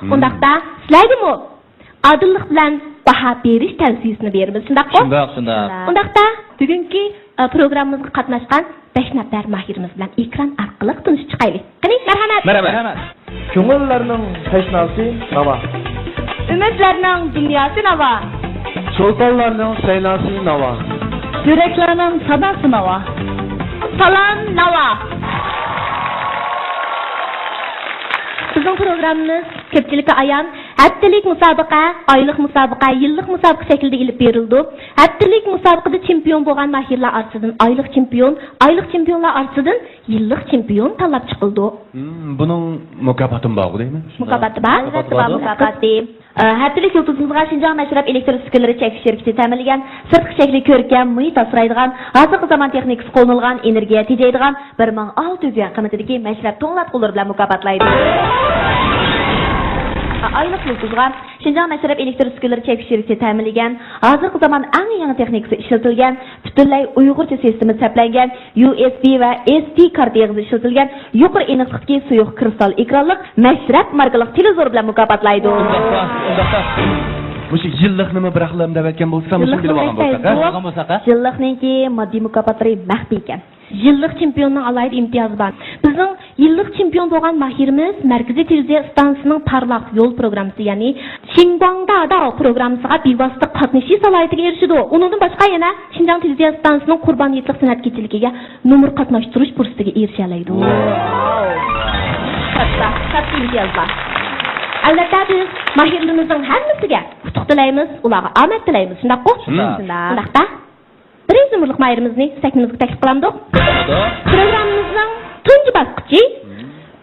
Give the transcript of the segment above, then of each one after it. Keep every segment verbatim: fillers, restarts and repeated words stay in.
مم. ئۇنداقتا سىلەرگىمۇ ئادىللىق بىلەن باھا بېرىش تەۋسىيىسىنى بېرىمىز، شۇنداققۇ؟ شۇنداق، شۇنداق. ئۇنداقتا بۈگۈنكى، ئە، پروگراممىمىزغا قاتناشقان بەش نەپەر ماھىرىمىز بىلەن ئېكران ئارقىلىق تونۇشۇپ چىقايلى. قېنى، مەرھەمەت! مەرھەمەت! كۆڭۈللەرنىڭ تەشناسى ناۋا. ئۈمىدلەرنىڭ دۇنياسى ناۋا. چولپانلارنىڭ سەيناسى ناۋا. يۈرەكلەرنىڭ ساداسى ناۋا. سالام ناۋا! بىزنىڭ پروگراممىمىز كۆپچىلىككە ئايان، ھەپتىلىك مۇسابىقە، ئايلىق مۇسابىقە، يىللىق مۇسابىقە شەكلىدە ئېلىپ بېرىلىدۇ. ھەپتىلىك مۇسابىقىدە چېمپىيون بولغان ماھىرلار ئارىسىدىن ئايلىق چېمپىيون، ئايلىق چېمپىيونلار ئارىسىدىن يىللىق چېمپىيون تاللاپ چىقىلىدۇ. ھىم، بۇنىڭ مۇكاپاتىمۇ بارغۇ دەيمەن. مۇكاپاتى بار، مۇكاپاتى ئەلۋەتتە بار، بار. مۇكاپاتى. ئە، ھەپتىلىك يۇلتۇزىمىزغا شىنجاڭ مەشرەپ ئېلېكتر ئۈسكۈنىلىرى چەكلىك شىركىتى تەمىنلىگەن سىرتقى شەكلى كۆركەم، مۇھىت ئاسرايدىغان، ھازىرقى زامان تېخنىكىسى قوللىنىلغان، ئېنېرگىيە تېجەيدىغان بىر مىڭ ئالتە يۈز يۈەن قىممىتىدىكى مەشرەپ توڭلاتقۇلىرى بىلەن مۇكاپاتلايدۇ. ئايلىق يۇلتۇزغا شىنجاڭ مەشرەپ ئېلېكتر ئۈسكۈنىلىرى چەكلىك شىركىتى تەمىنلىگەن، ھازىرقى زامان ئەڭ يېڭى تېخنىكىسى ئىشلىتىلگەن، پۈتۈنلەي ئۇيغۇرچە سىستېمىسى سەپلەنگەن يۇ ئېس بى ۋە ئېس دى كارتا ئېغىزى ئىشلىتىلگەن يۇقىرى ئېنىقلىقتىكى سۇيۇق كىرىستال ئېكرانلىق مەشرەپ ماركىلىق تېلېۋىزور بىلەن مۇكاپاتلايدۇ. ئۇنداقتا، ئۇنداقتا، مۇشۇ يىللىقنىمۇ بىراقلا دەۋەتكەن بولسا، مۇشۇنى بىلىۋالغان بولساق، ھە؟ بىلىۋالغان بولساق، ھە؟ يىللىقنىڭكى ماددىي مۇكاپاتلىرى مەخپىي ئىكەن. يىللىق چېمپىيوننىڭ ئالاھىدە ئىمتىيازى بار. بىزنىڭ يىللىق چېمپىيون بولغان ماھىرىمىز مەركىزىي تېلېۋىزىيە ئىستانسىسىنىڭ پارلاق يول پروگراممىسى، يەنى شىنگۇاڭدادا پروگراممىسىغا بىۋاسىتە قاتنىشىش سالاھىيىتىگە ئېرىشىدۇ. ئۇنىڭدىن باشقا يەنە شىنجاڭ تېلېۋىزىيە ئىستانسىسىنىڭ قۇربان ھېيتلىق سەنئەت كېچىلىكىگە نومۇر قاتناشتۇرۇش پۇرسىتىگە ئېرىشەلەيدۇ. ۋاو! كاتتا، كاتتا ئىمتىيازلار. ئەلۋەتتە، بىز ماھىرلىرىمىزنىڭ ھەممىسىگە ئۇتۇق تىلەيمىز، ئۇلارغا ئامەت تىلەيمىز، شۇنداققۇ؟ شۇنداق. شۇنداق. ئۇنداقتا، بىرىنچى نومۇرلۇق ماھىرىمىزنى سەھنىمىزگە تەكلىپ قىلامدۇق. پروگراممىمىزنىڭ تۇنجى باسقۇچى،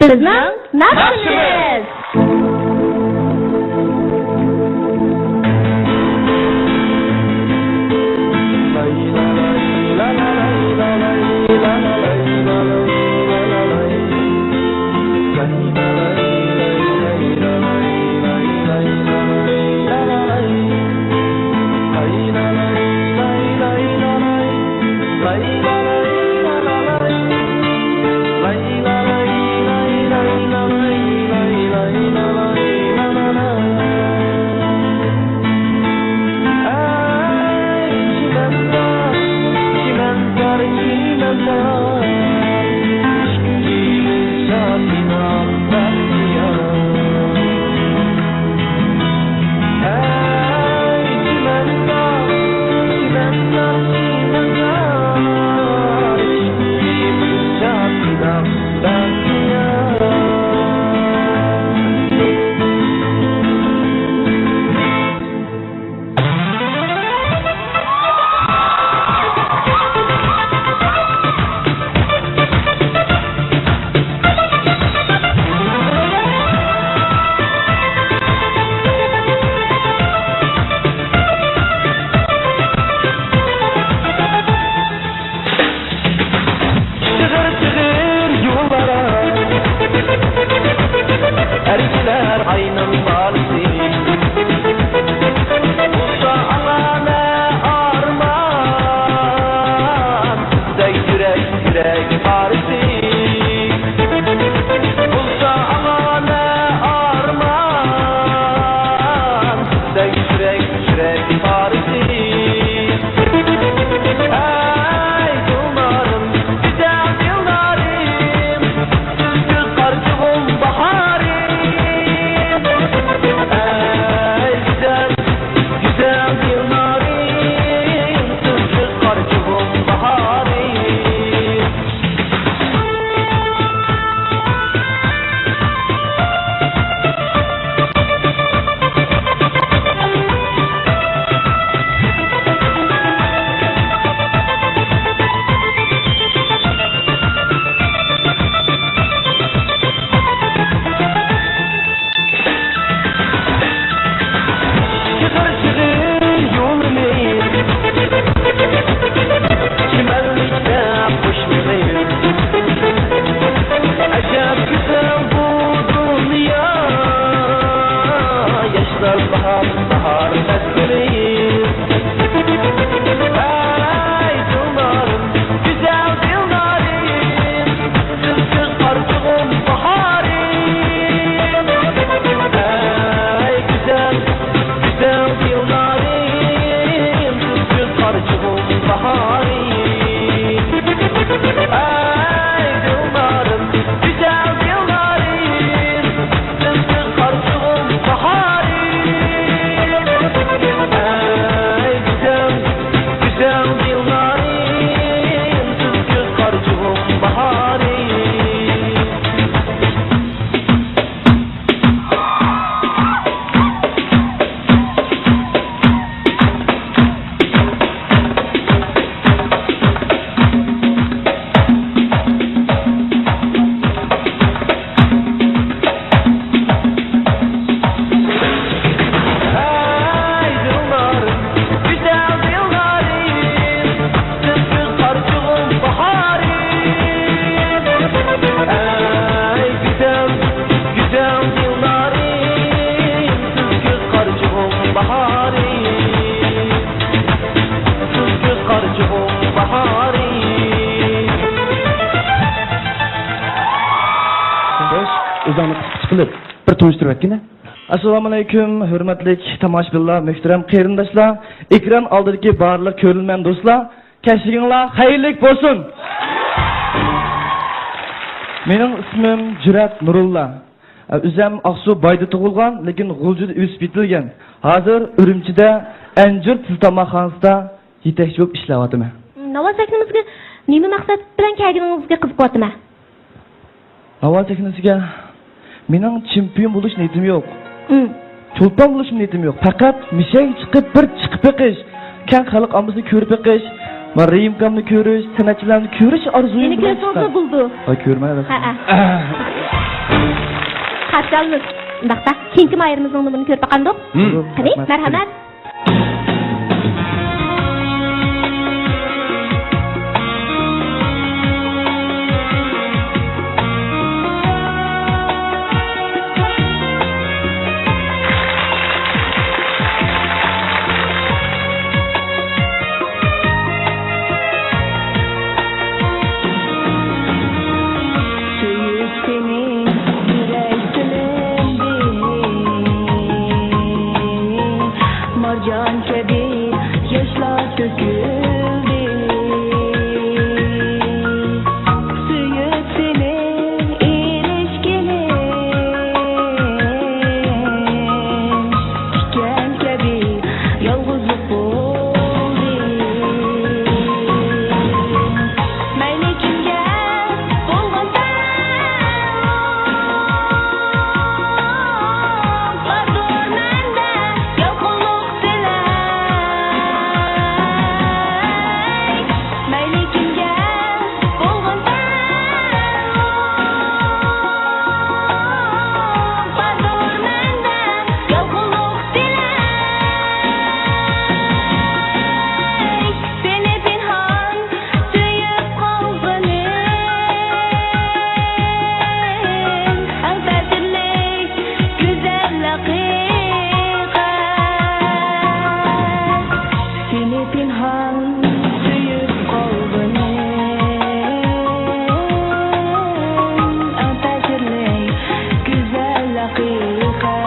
بىزنىڭ ناخشىمىز. چىغىر، چىغىر يۇلۇڭلار، ئەركىلەر ئاينىڭ بالىسى. بولسا ئاڭا نە ئارمان، بىزدەك يۈرەك، يۈرەك پارىسى. بولسا ئاڭا نە ئارمان، بىزدەك يۈرەك، يۈرەك پارىسى. ئەي دىلنارىم، گۈزەل دىلنارىم، سۈزگۈ قارچۇغۇم باھارىم. ئەي گۈزەل، گۈزەل دىلنارىم، سۈزگۈ قارچۇغۇم باھارىم. چىغىر، چىغىر يولىمىز، چىمەنلىكتە قوشنىمىز. ئەجەب گۈزەل بۇ دۇنيا، ياشلار باھار، باھار پەسلىرى. ئەي دىلنارىم، گۈزەل دىلنارىم، سىز قارچۇغۇم باھارىم. تونۇشتۇرۇۋەتكىنە. ئەسسالامۇئەلەيكۇم، ھۆرمەتلىك تاماشىبىنلار، مۆھتەرەم قېرىنداشلار، ئېكران ئالدىدىكى بارلىق كۆرۈرمەن دوستلار، كەچلىكىڭلار خەيرلىك بولسۇن! مېنىڭ ئىسمىم جۈرئەت نۇرۇللا. ئۆزۈم ئاقسۇ بايدا تۇغۇلغان، لېكىن غۇلجىدا ئۆسۈپ يېتىلگەن. ھازىر ئۈرۈمچىدە ئەنجۈر تىل تاماقخانىسىدا يېتەكچى بولۇپ ئىشلەۋاتىمەن. ناۋا سەھنىمىزگە نېمە مەقسەت بىلەن كەلگىنىڭىزگە قىزىقىۋاتىمەن. ناۋا سەھنىسىگە مېنىڭ چېمپىيون بولۇش نىيىتىم يوق. مم. چولپان بولۇش نىيىتىم يوق. پەقەت مىشەگە چىقىپ، بىر چىقىپ بېقىش، كەڭ خەلق ئاممىسىنى كۆرۈپ بېقىش، مەن رېيىمكامنى كۆرۈش، سەنئەتچىلەرنى كۆرۈش ئارزۇيۇم. مېنى كۆرسىڭىزلا بولىدۇ. ھاي، كۆرمەي. ھەئە. قارشى ئالىمىز. ئۇنداقتا كېيىنكى ماھىرىمىزنىڭ نومۇرىنى كۆرۈپ باقامدۇق؟ مم. قېنى، مەرھەمەت. سۆيۈپ سېنى يۈرەك تىلىمدىن، مارجان كەبى ياشلار تۆكۈلدى. سۆيۈپ سېنى ئېرىشكىنىم تىكەن كەبى يالغۇزلۇق بولدى. مەيلى كىمگە بولغىن تەڭ، باردۇر مەندە يالقۇنلۇق تىلەك. مەيلى كىمگە بولغىن تەڭ، باردۇر مەندە يالقۇنلۇق تىلەك. سېنى پىنھان سۆيۈپ قالغىنىم، ئەڭ تەسىرلىك گۈزەل ھەقىقەت. سېنى پىنھان سۆيۈپ قالغىنىم، ئەڭ تەسىرلىك گۈزەل ھەقىقەت.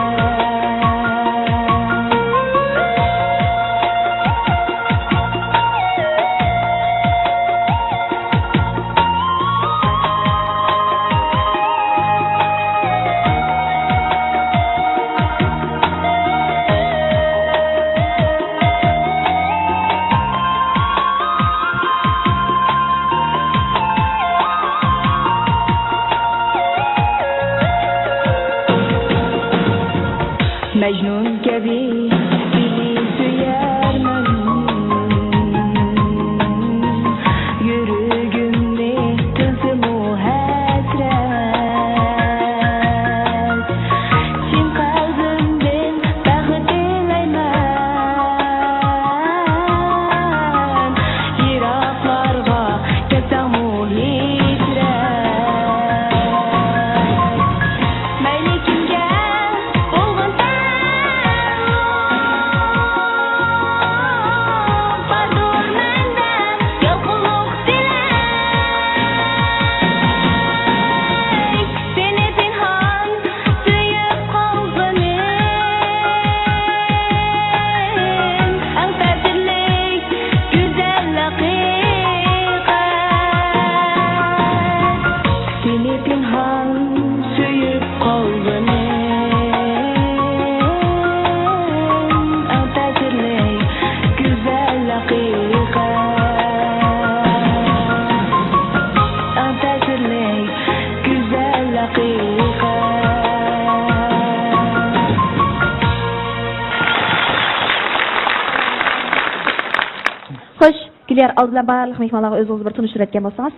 مەجنۇن كەبى سېنى سۆيەرمەن، يۈرىكىمنى تىلسىمۇ ھەسرەت. چىن قەلبىمدىن بەخت تىلەيمەن، يىراقلارغا كەتسەڭمۇ ھېسرەت. مەيلى كىمگە بولغىن تەڭ، باردۇر مەندە يالقۇنلۇق تىلەك. سېنى پىنھان سۆيۈپ قالغىنىم، ئەڭ تەسىرلىك گۈزەل ھەقىقەت. سېنى پىنھان سۆيۈپ قالغىنىم، ئەڭ تەسىرلىك گۈزەل ھەقىقەت. ئەڭ تەسىرلىك گۈزەل ھەقىقەت. خوش، گۈليار، ئالدى بىلەن بارلىق مېھمانلارغا ئۆزىڭىزنى بىر تونۇشتۇرۇۋەتكەن بولسىڭىز.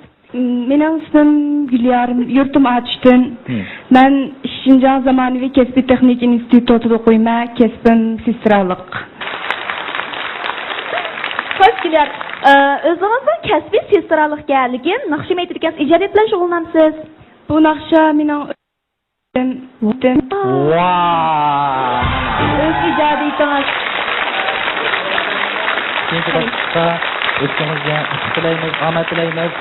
مېنىڭ ئىسمىم گۈليار، يۇرتۇم ئاتۇشتىن. مم. مەن شىنجاڭ زامانىۋى كەسپىي تېخنىكا ئىنستىتۇتىدا ئوقۇيمەن، كەسپىم سېسترالىق. خوش، گۈليار، ئە، ئۆزىڭىزنىڭ كەسپى سېسترالىقكەن، لېكىن ناخشا ئېيتىدىكەنسىز، ئىجادىيەت بىلەن شۇغۇللىنامسىز؟ بۇ ناخشا مېنىڭ ۋاي! ئۆز ئىجادىيىتىڭىز. كېيىنكى باسقۇچقا ئۆتۈشىڭىزگە ئۇتۇق تىلەيمىز، ئامەت تىلەيمىز.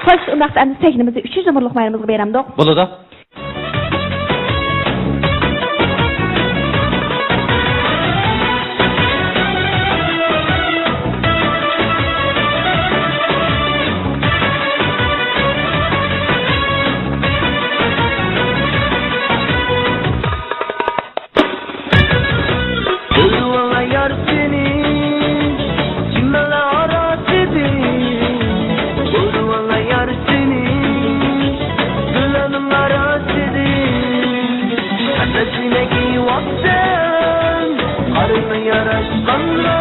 خوش، ئۇنداقتا ئەمدى سەھنىمىزنى ئۈچىنچى نومۇرلۇق ماھىرىمىزغا بېرەمدۇق؟ بولىدۇ. نەگە ۋاقتىم قارىمۇ ياراشقانغا،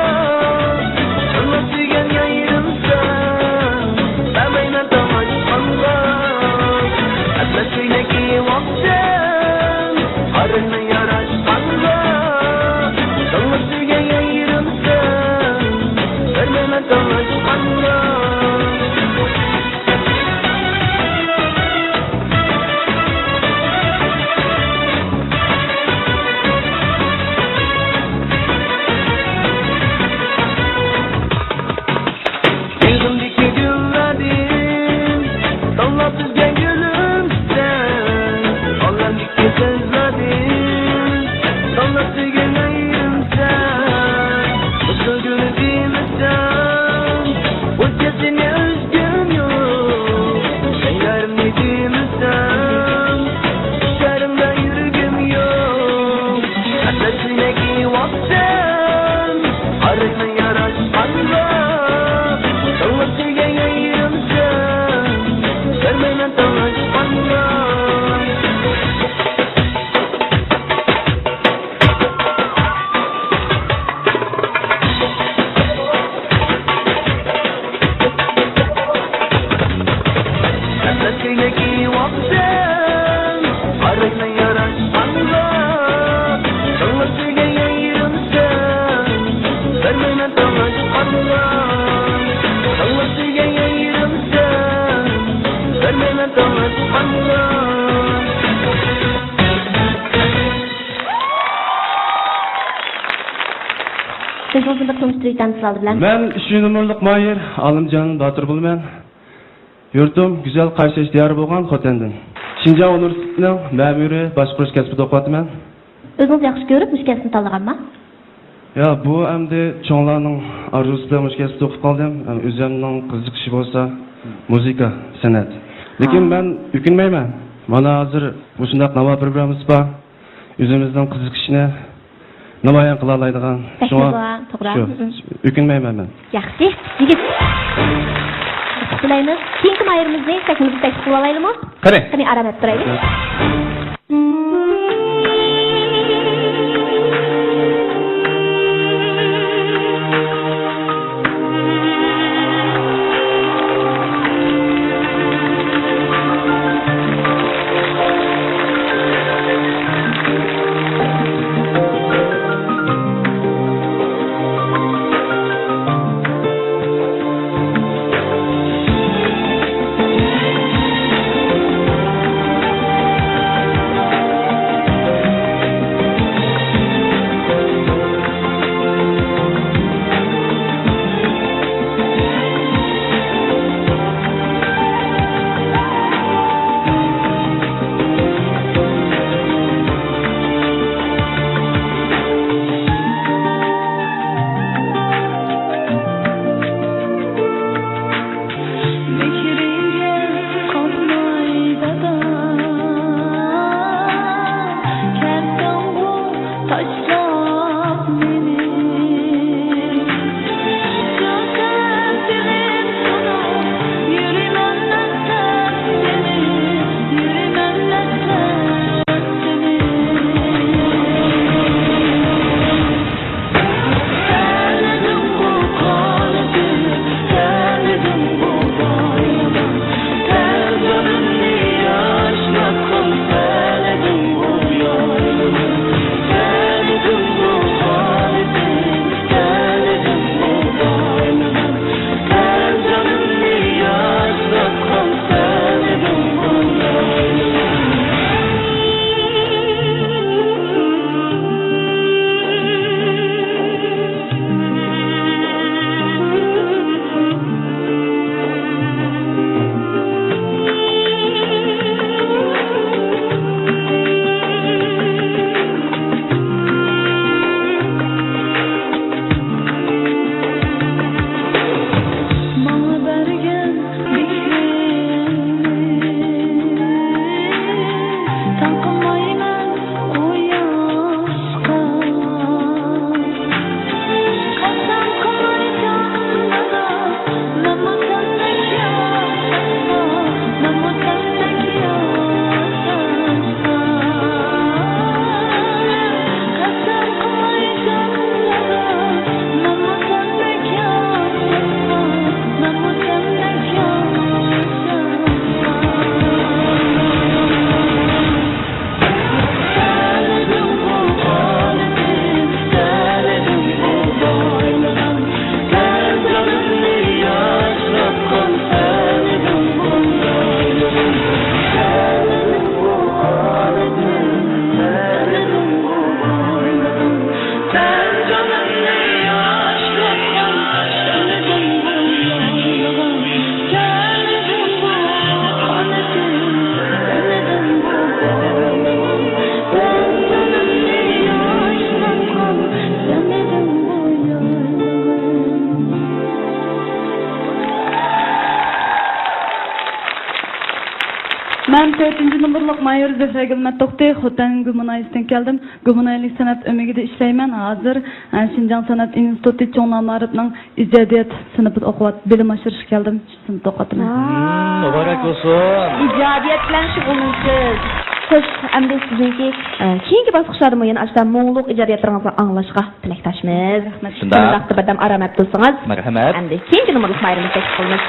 قىلماس سۆيگەن يېرىمسەن، بەرمەيمەن تالاشقانغا. ئەمەس سۆيگەن ۋاقتىم قارىمۇ ياراشقانغا، قىلماس سۆيگەن يېرىمسەن، بەرمەيمەن تالاشقانغا. يۈزۈمدىكى گۈللەردىن تاللاپ سۈزگەن گۈلۈمسەن، ئالەمدىكى سۆزلەردىن تاللاپ سۆيگەن ئايرىمسەن. بۇ سۆزلەرنى دېمىسەم، بۇ سۆزلەرنى ئۆزگەم يوق. سەن يارىمنى دېمىسەم، شەھىرىڭدە يۈرگۈم يوق. ئەمەس سۆيگەن ۋاقتىم قارىمۇ ياراشقانغا، ساڭا سۆيگەن يېرىمسەن، بەرمەيمەن تالاشقانغا. ئەمەس سۆيگەن ۋاقتىم قارىمۇ ياراشقانغا، ساڭا سۆيگەن يېرىمسەن، بەرمەيمەن تالاشقانغا. ساڭا سۆيگەن يېرىمسەن، بەرمەيمەن تالاشقانغا. ئۆزىڭىزنى بىر تونۇشتۇرۇۋېتەمسىز ئالدى بىلەن؟ مەن ئۈچىنچى نومۇرلۇق ماھىر، ئالىمجان باتۇر بولىمەن. يۇرتۇم گۈزەل قاراشاش دىيارى بولغان خوتەندىن. شىنجاڭ ئۇنىۋېرسىتېتىنىڭ مەمۇرىي باشقۇرۇش كەسپىدە ئوقۇۋاتىمەن. ئۆزىڭىز ياخشى كۆرۈپ مۇشۇ كەسىپنى تاللىغانما؟ يا، بۇ ئەمدى چوڭلارنىڭ ئارزۇسىدا مۇشۇ كەسىپتە ئوقۇپ قالدىم. ھەم ئۆزۈمنىڭ قىزىقىشى بولسا مۇزىكا، سەنئەت. لېكىن ھا. مەن ئۆكۈنمەيمەن. مانا ھازىر مۇشۇنداق ناۋا پروگراممىسى بار. ئۆزىمىزنىڭ قىزىقىشىنى نامايان قىلالايدىغان. شۇڭا بەك توغرا. شۇ، ئۆكۈنمەيمەن مەن. ياخشى، يىگىت. ئۇتۇق تىلەيمىز. كېيىنكى ماھىرىمىزنى سەھنىمىزگە تەكلىپ قىلىۋالايلىمۇ؟ قېنى. قېنى، ئارام ئېلىپ تۇرايلى. تۆتىنچى نومۇرلۇق ماھىر زۆھرەگۈل مەتتوختى، خوتەن گۇمىنايىسىدىن كەلدىم. گۇمىنايلىق سەنئەت ئۆمىكىدە ئىشلەيمەن. ھازىر، ئە، شىنجاڭ سەنئەت ئىنستىتۇتى چوڭ نامارىپنىڭ ئىجادىيەت سىنىپىدا ئوقۇۋات-، بىلىم ئاشۇرۇشقا كەلدىم. شۇ سىنىپتا ئوقۇۋاتىمەن. مم، مۇبارەك بولسۇن. ئىجادىيەت بىلەن شۇغۇللىنىسىز. خوش، ئەمدى سىزنىڭكى، ئە، كېيىنكى باسقۇچلاردىمۇ يەنە ئاشۇنداق مۇڭلۇق ئىجادىيەتلىرىڭىزنى ئاڭلاشقا تىلەكداشمىز. رەھمەت. شۇنداق. شۇنداقتا بىردەم ئارام ئېلىپ تۇرسىڭىز. مەرھەمەت. ئەمدى كېيىنكى نومۇرلۇق ماھىرىمىزنى تەكلىپ قىلىمىز.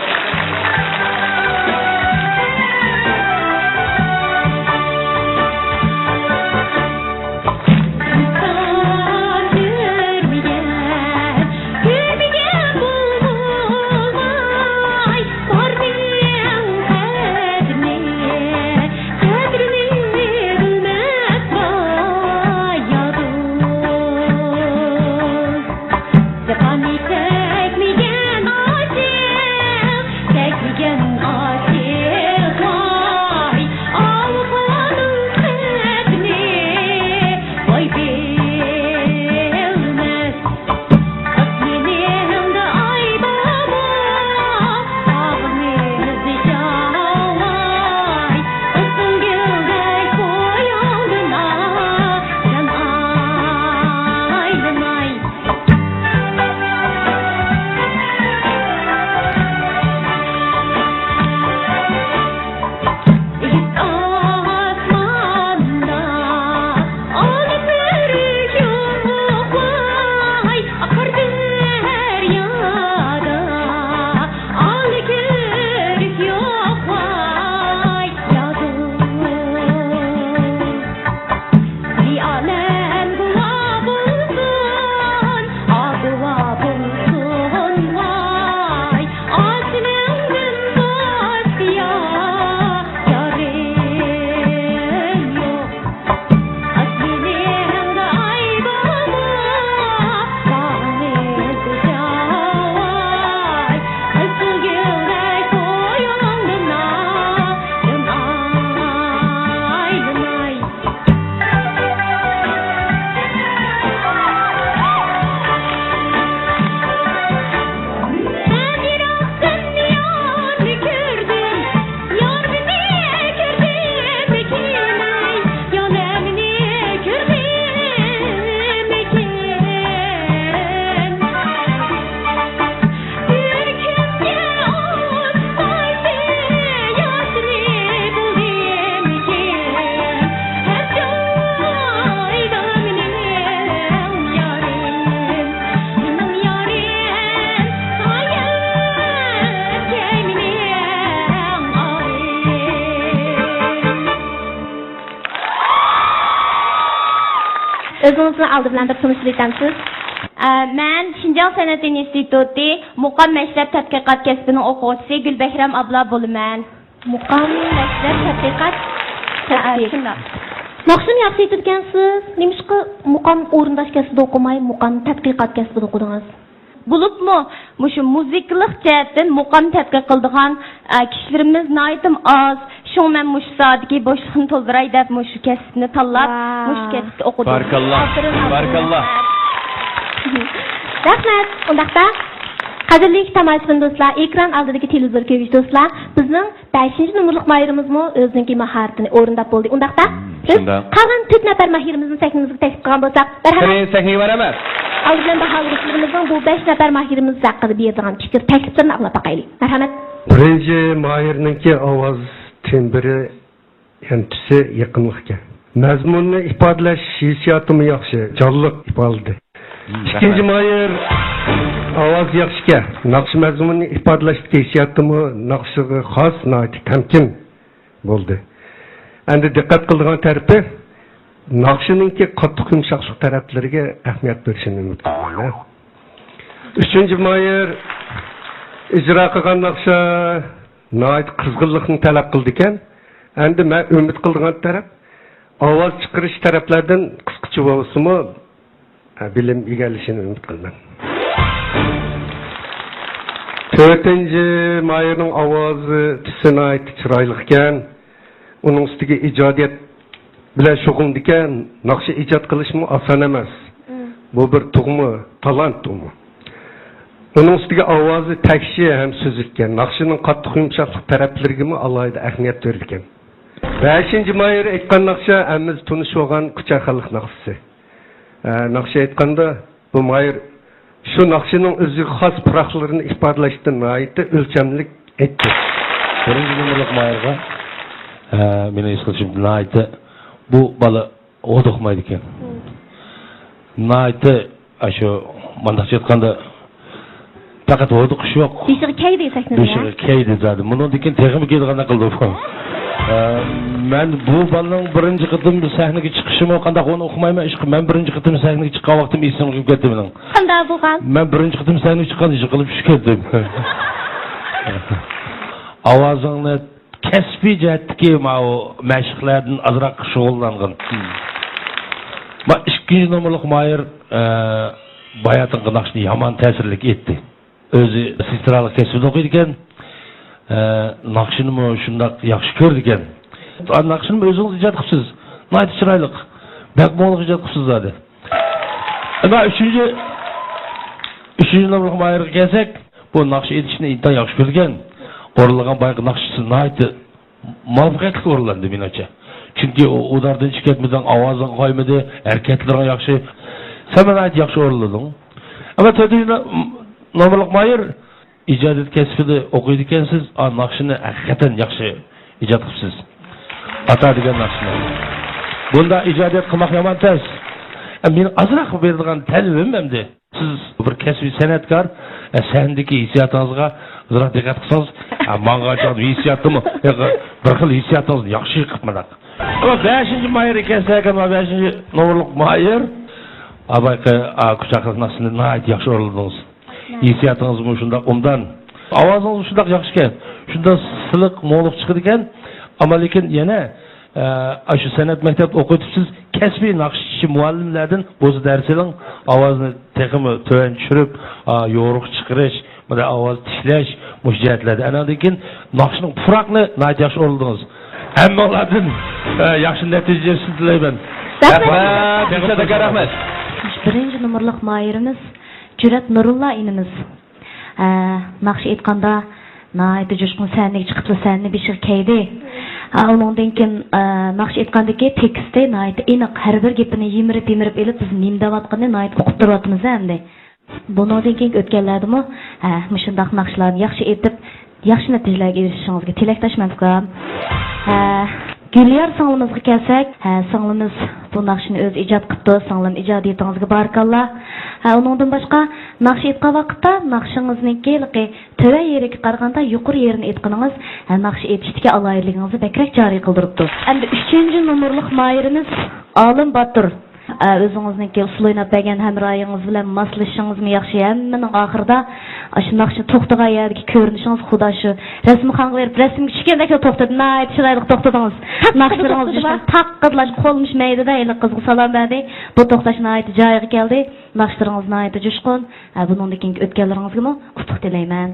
ئۆزىڭىزنى ئالدى بىلەن بىر تونۇشتۇرۇۋېتەمسىز؟ ئە، مەن شىنجاڭ سەنئەت ئىنستىتۇتى مۇقام مەشرەپ تەتقىقات كەسپىنىڭ ئوقۇغۇچىسى گۈلبەھرەم ئابلا بولىمەن. مۇقام مەشرەپ تەتقىقات كەسپى. ھە، شۇنداق. ناخشىنى ياخشى ئېيتىدىكەنسىز. نېمىشقا مۇقام ئورۇنداش كەسپىدە ئوقۇماي، مۇقام تەتقىقات كەسپىدە ئوقۇدىڭىز؟ بولۇپمۇ مۇشۇ مۇزىكىلىق جەھەتتىن مۇقام تەتقىق قىلىدىغان، ئە، كىشىلىرىمىز ناھايىتىم ئاز. شۇڭا مەن مۇشۇ ساھەدىكى بوشلۇقنى تولدۇراي دەپ مۇشۇ كەسىپنى تاللاپ، ۋاھ. مۇشۇ كەسىپتە ئوقۇدۇم. بارىكاللا. ئاپىرىن، ئاپىرىن. بارىكاللا. رەھمەت. ئۇنداقتا، قەدىرلىك تاماشىبىن دوستلار، ئېكران ئالدىدىكى تېلېۋىزور كۆرگۈچى دوستلار، بىزنىڭ بەشىنچى نومۇرلۇق ماھىرىمىزمۇ ئۆزىنىڭكى ماھارىتىنى ئورۇنداپ بولدى. ئۇنداقتا، بىز شۇنداق. قالغان تۆت نەپەر ماھىرىمىزنى سەھنىمىزگە تەكلىپ قىلغان بولساق، مەرھەمەت. قېنى، سەھنىگە بارىمىز. ئالدى بىلەن باھالىغۇچىلىرىمىزنىڭ بۇ بەش نەپەر ماھىرىمىز ھەققىدە بېرىدىغان پىكىر، تەكلىپلىرىنى ئاڭلاپ باقايلى. مەرھەمەت. بىرىنچى ماھىرنىڭكى ئاۋاز تېمبرى ھەم تۈسى يېقىملىق ئىكەن. مەزمۇننى ئىپادىلەش ھېسسىياتىمۇ ياخشى، جانلىق ئىپادىلىدى. مم، ئىككىنچى رەھمەت. ماھىر ئاۋازى ياخشى ئىكەن. ناخشا مەزمۇنىنى ئىپادىلەشتىكى ھېسسىياتىمۇ ناخشىغا خاس، ناھايىتى تەمكىن بولدى. ئەمدى دىققەت قىلىدىغان تەرىپى، ناخشىنىڭكى قاتتىق يۇمشاقلىق تەرەپلىرىگە ئەھمىيەت بېرىشىنى ئۈمىد قىلىمەن. ئۈچىنچى ماھىر ئىجرا قىلغان ناخشا ناھايىتى قىزغىنلىقنى تەلەپ قىلىدىكەن. ئەمدى مەن ئۈمىد قىلىدىغان تەرەپ، ئاۋاز چىقىرىش تەرەپلەردىن قىسقىچە بولسىمۇ، ھە، بىلىم ئىگىلىشىنى ئۈمىد قىلىمەن. تۆتىنچى ماھىرنىڭ ئاۋازى، تۈسى ناھايىتى چىرايلىق ئىكەن. ئۇنىڭ ئۈستىگە ئىجادىيەت بىلەن شۇغۇللىنىدىكەن، ناخشا ئىجاد قىلىشمۇ ئاسان ئەمەس. مم. بۇ بىر تۇغما، تالانت ئۇمۇ. ئۇنىڭ ئۈستىگە ئاۋازى تەكشى ھەم سۈزۈككەن. ناخشىنىڭ قاتتىق يۇمشاقلىق تەرەپلىرىگىمۇ ئالاھىدە ئەھمىيەت بېرىدىكەن. بەشىنچى مايىر ئېيتقان ناخشا ھەممىمىز تونۇش بولغان كۇچا خەلق ناخشىسى. ئە، ناخشا ئېيتقاندا بۇ مايىر شۇ ناخشىنىڭ ئۆزىگە خاس پۇراقلىرىنى ئىپادىلەشتە ناھايىتى ئۆلچەملىك ئېيتتى. بىرىنچى نومۇرلۇق مايىرغا، ئە، مېنىڭ ھېس قىلىشىمچە ناھايىتى بۇ بالا ھودۇقمايدىكەن. ناھايىتى، ئاشۇ، مانداقچە ئېيتقاندا، پەقەت ھودۇقۇش يوق. بېشىغا كەيدى سەھنىدە. بېشىغا كەيدى زادى. مۇنىڭدىن كېيىن تېخىمۇ كېيىدىغاندەك قىلىدۇ. ئە، مەن بۇ بالىنىڭ بىرىنچى قېتىم سەھنىگە چىقىشىمۇ قانداق، ئۇنى ئۇقمايمەن. ئىشقىلىپ، مەن بىرىنچى قېتىم سەھنىگە چىققان ۋاقتىم ئېسىمگە كېلىپ كەتتى مېنىڭ. قانداق بولغان؟ مەن بىرىنچى قېتىم سەھنىگە چىققاندا يىقىلىپ چۈشۈپ كەتتىم. ئاۋازىڭنى كەسپىي جەھەتتىكى ماۋۇ مەشىقلەردىن ئازراق شۇغۇللانغىن. ما ئىككىنچى نومۇرلۇق مايىر، ئە، باياتىنقى ناخشىنى يامان تەسىرلىك ئېيتتى. ئۆزى سېسترالىق كەسپىدە ئوقۇيدىكەن. ئە، ناخشىنىمۇ شۇنداق ياخشى كۆرىدىكەن. ئا، ناخشىنىمۇ ئۆزىڭىز ئىجاد قىپسىز. ناھايىتى چىرايلىق. بەك مۇڭلۇق ئىجاد قىپسىز زادى. ئەمما ئۈچىنچى، ئۈچىنچى نومۇرلۇق مايىرغا كەلسەك، بۇ ناخشا ئېيتىشنى ئىنتايىن ياخشى كۆرىدىكەن. ئورۇنلىغان بايىقى ناخشىسى ناھايىتى مۇۋەپپەقىيەتلىك ئورۇنلاندى مېنىڭچە. چۈنكى ئۇ ئۇداردىن چىقىپ كەتمىدىڭ، ئاۋازىڭ قايمىدى، ھەرىكەتلىرىڭ ياخشى. سەن ناھايىتى ياخشى ئورۇنلىدىڭ. ئەمما تۆتىنچى نو-، نومۇرلۇق مايىر، ئىجادىيەت كەسپىدە ئوقۇيدىكەنسىز، ئا، ناخشىنى ھەقىقەتەن ياخشى ئىجاد قىپسىز. ئاتا دېگەن ناخشىنى. بۇنداق ئىجادىيەت قىلماق يامان تەس. ئە، مېنىڭ ئازراق بېرىدىغان تەلىپىم ئەمدى. سىز بىر كەسپىي سەنئەتكار، ئە، سەھنىدىكى ھېسسىياتىڭىزغا ئازراق دىققەت قىلسىڭىز، ئە، ماڭغان چاغدا ھېسسىياتنىمۇ، بىر خىل ھېسسىياتىڭىزنى ياخشى قىلىپ مانداق. ئەمما بەشىنچى مايىرغا كەلسەك، ئەمما بەشىنچى نومۇرلۇق مايىر، ئا، بايىقى، ئا، كۇچا خەلق ناخشىسىنى ناھايىتى ياخشى ئورۇنلىدىڭىز. ھېسسىياتىڭىزمۇ شۇنداق ئوبدان. ئاۋازىڭىزمۇ شۇنداق ياخشىكەن. شۇنداق سىلىق، مۇڭلۇق چىقىدىكەن. ئەمما لېكىن يەنە، ئە، ئاشۇ سەنئەت مەكتەپتە ئوقۇۋېتىپسىز، كەسپىي ناخشىچى مۇئەللىملەردىن بولسا دەرس ئېلىڭ. ئاۋازنى تېخىمۇ تۆۋەن چۈشۈرۈپ، ئا، يورۇق چىقىرىش، مانا ئاۋاز تىكلەش، مۇشۇ جەھەتلەردە. ئاناندىن كېيىن ناخشىنىڭ پۇراقىنى ناھايىتى ياخشى ئورۇندىڭىز. ھەممىڭلاردىن، ئە، ياخشى نەتىجە ئېرىشىشىنى تىلەيمەن. رەھمەت. رەھمەت. دىلشات ئاكا، رەھمەت. بىرىنچى نومۇرلۇق ماھىرىمىز جۈرئەت نۇرۇللا ئىنىمىز. ئە، ناخشا ئېيتقاندا ناھايىتى جۇشقۇن سەھنىگە چىقىپلا سەھنىنى بېشىغا كەيدى. ئە، ئۇنىڭدىن كېيىن، ئە، ناخشا ئېيتقاندىكى تېكىستى ناھايىتى ئېنىق، ھەر بىر گېپىنى يىمىرىپ-يىمىرىپ ئېلىپ، بىز نېمە دەۋاتقىنىنى ناھايىتى ئۇقۇپ تۇرۇۋاتىمىز ئەمدى. بۇنىڭدىن كېيىنكى ئۆتكەنلەردىمۇ، ھە، مۇشۇنداق ناخشىلارنى ياخشى ئېيتىپ، ياخشى نەتىجىلەرگە ئېرىشىشىڭىزگە تىلەكداشمەن، ئۇكام. ھە، گۈليار سىڭلىمىزغا كەلسەك، ھە، سىڭلىمىز بۇ ناخشىنى ئۆزى ئىجاد قىپتۇ. سىڭلىم، ئىجادىيىتىڭىزگە بارىكاللا. ھە، ئۇنىڭدىن باشقا، ناخشا ئېيتقان ۋاقىتتا ناخشىڭىزنىڭكى ھېلىقى تۆۋەن يېرىگە قارىغاندا يۇقىرى يېرىنى ئېيتقىنىڭىز، ھە، ناخشا ئېيتىشتىكى ئالاھىدىلىكىڭىزنى بەكرەك جارى قىلدۇرۇپتۇ. ئەمدى ئۈچىنچى نومۇرلۇق ماھىرىمىز ئالىم باتۇر. ئە، ئۆزىڭىزنىڭكى ئۇسسۇل ئويناپ بەرگەن ھەمراھىڭىز بىلەن ماسلىشىشىڭىزمۇ ياخشى. ھەممىنىڭ ئاخىرىدا ئاشۇ ناخشا توختىغان يەردىكى كۆرۈنۈشىڭىز خۇدا شۇ رەسىمخانىغا بېرىپ رەسىمگە چۈشكەندەكلا توختىدى. ناھايىتى چىرايلىق توختىدىڭىز. ناخشىلىرىڭىز جۇشقۇن. تاققىدىلا قول مۇشۇ مەيدىدە ھېلىقى قىزغا سالام بەردى. بۇ توختاش ناھايىتى جايىغا كەلدى. ناخشىلىرىڭىز ناھايىتى جۇشقۇن. ھە، بۇنىڭدىن كېيىنكى ئۆتكەنلىرىڭىزگىمۇ ئۇتۇق تىلەيمەن.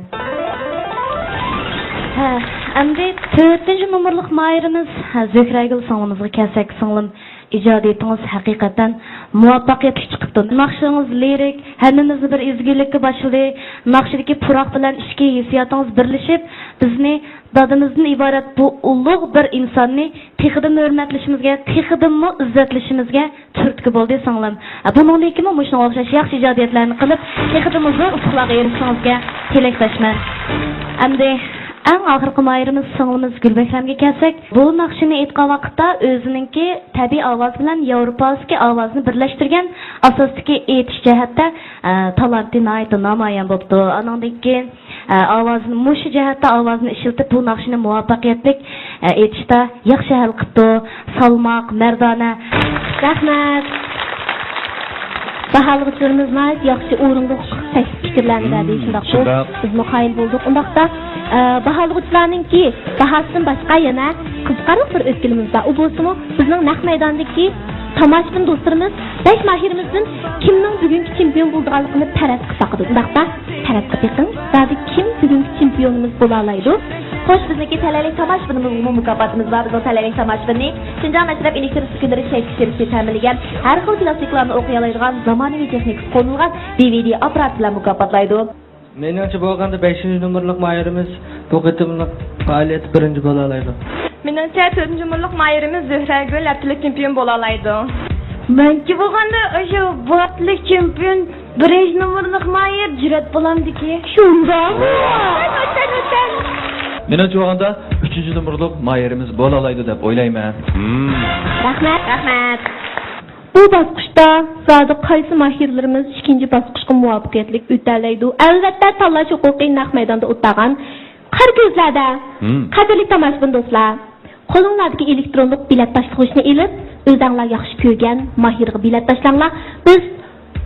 ھە، ئەمدى تۆتىنچى نومۇرلۇق ماھىرىمىز، ھە، زۆھرەگۈل سىڭلىمىزغا كەلسەك، سىڭلىم، ئىجادىيىتىڭىز ھەقىقەتەن مۇۋەپپەقىيەتلىك چىقىپتۇ. ناخشىڭىز لىرىك، ھەممىمىزنى بىر ئىزگىرلىككە باشلىدى. ناخشىدىكى پۇراق بىلەن ئىچكى ھېسسىياتىڭىز بىرلىشىپ، بىزنى دادىمىزدىن ئىبارەت بۇ ئۇلۇغ بىر ئىنساننى تېخىدىنمۇ ھۆرمەتلىشىمىزگە، تېخىدىنمۇ ئىززەتلىشىمىزگە تۈرتكە بولدى، سىڭلىم. بۇنىڭدىن كېيىنمۇ مۇشۇنىڭغا ئوخشاش ياخشى ئىجادىيەتلەرنى قىلىپ، تېخىدىنمۇ زور ئۇتۇقلارغا ئېرىشىشىڭىزگە تىلەكداشمەن. ئەمدى ئەڭ ئاخىرقى ماھىرىمىز سىڭلىمىز گۈلبەھرەمگە كەلسەك، بۇ ناخشىنى ئېيتقان ۋاقىتتا ئۆزىنىڭكى تەبىئىي ئاۋازى بىلەن ياۋروپاسكى ئاۋازىنى بىرلەشتۈرگەن ئاساستىكى ئېيتىش جەھەتتە، ئە، تالانتى ناھايىتى نامايان بوپتۇ. ئانىڭدىن كېيىن، ئە، ئاۋازىنى، مۇشۇ جەھەتتە ئاۋازىنى ئىشلىتىپ، بۇ ناخشىنى مۇۋەپپەقىيەتلىك، ئە، ئېيتىشتا ياخشى ھەل قىپتۇ. سالماق، مەردانە. رەھمەت. باھالىغۇچىلىرىمىز ناھايىتى ياخشى ئورۇنلۇق پىكىرلەرنى بەردى، شۇنداققۇ؟ شۇنداق. بىزمۇ قايىل بولدۇق. ئۇنداقتا، ئە، باھالىغۇچىلارنىڭكى باھاسىدىن باشقا يەنە قىزىقارلىق بىر ئۆتكىلىمىز بار. ئۇ بولسىمۇ بىزنىڭ نەق مەيداندىكى تاماشىبىن دوستلىرىمىز بەش ماھىرىمىزدىن كىمنىڭ بۈگۈنكى چېمپىيون بولىدىغانلىقىنى پەرەز قىلىپ باقىدۇ. ئۇنداقتا پەرەز قىلىپ بېقىڭ، زادى كىم بۈگۈنكى چېمپىيونىمىز بولالايدۇ؟ خوش، بىزنىڭكى تەلەيلىك تاماشىبىنىمىزغىمۇ مۇكاپاتىمىز بار. بىزنىڭ تەلەيلىك تاماشىبىنى شىنجاڭ مەشرەپ ئېلېكتىر ئۈسكۈنىلىرى شەركىسى تەمىنلىگەن ھەر خىل پلاستىكىلارنى ئوقۇيالايدىغان زامانىۋى تېخنىكىسى قوللىنىلغان دى ۋى دى ئاپپارات بىلەن مۇكاپاتلايدۇ. مېنىڭچە بولغاندا، بەشىنچى نومۇرلۇق ماھىرىمىز بۇ قېتىملىق پائالىيەتتە بىرىنچى بولالايدۇ. مېنىڭچە، تۆتىنچى نومۇرلۇق ماھىرىمىز زۆھرەگۈل ھەپتىلىك چېمپىيون بولالايدۇ. مەنچە بولغاندا، ئاشۇ بۇ ھەپتىلىك چېمپىيون بىرىنچى نومۇرلۇق ماھىر جۈرئەت بولامدىكى. شۇنداقمۇ؟ مېنىڭچە بولغاندا، ئۈچىنچى نومۇرلۇق ماھىرىمىز بولالايدۇ دەپ ئويلايمەن. رەھمەت، رەھمەت. بۇ باسقۇچتا زادى قايسى ماھىرلىرىمىز ئىككىنچى باسقۇچقا مۇۋەپپەقىيەتلىك ئۆتەلەيدۇ؟ ئەلۋەتتە، تاللاش ھوقۇقى نەق مەيداندا ئولتۇرغان قارا كۆزلەردە. قەدىرلىك تاماشىبىن دوستلار، قولۇڭلاردىكى ئېلېكترونلۇق بېلەت تاشلىغۇچنى ئېلىپ، ئۆزەڭلار ياخشى كۆرگەن ماھىرغا بېلەت تاشلاڭلار. بىز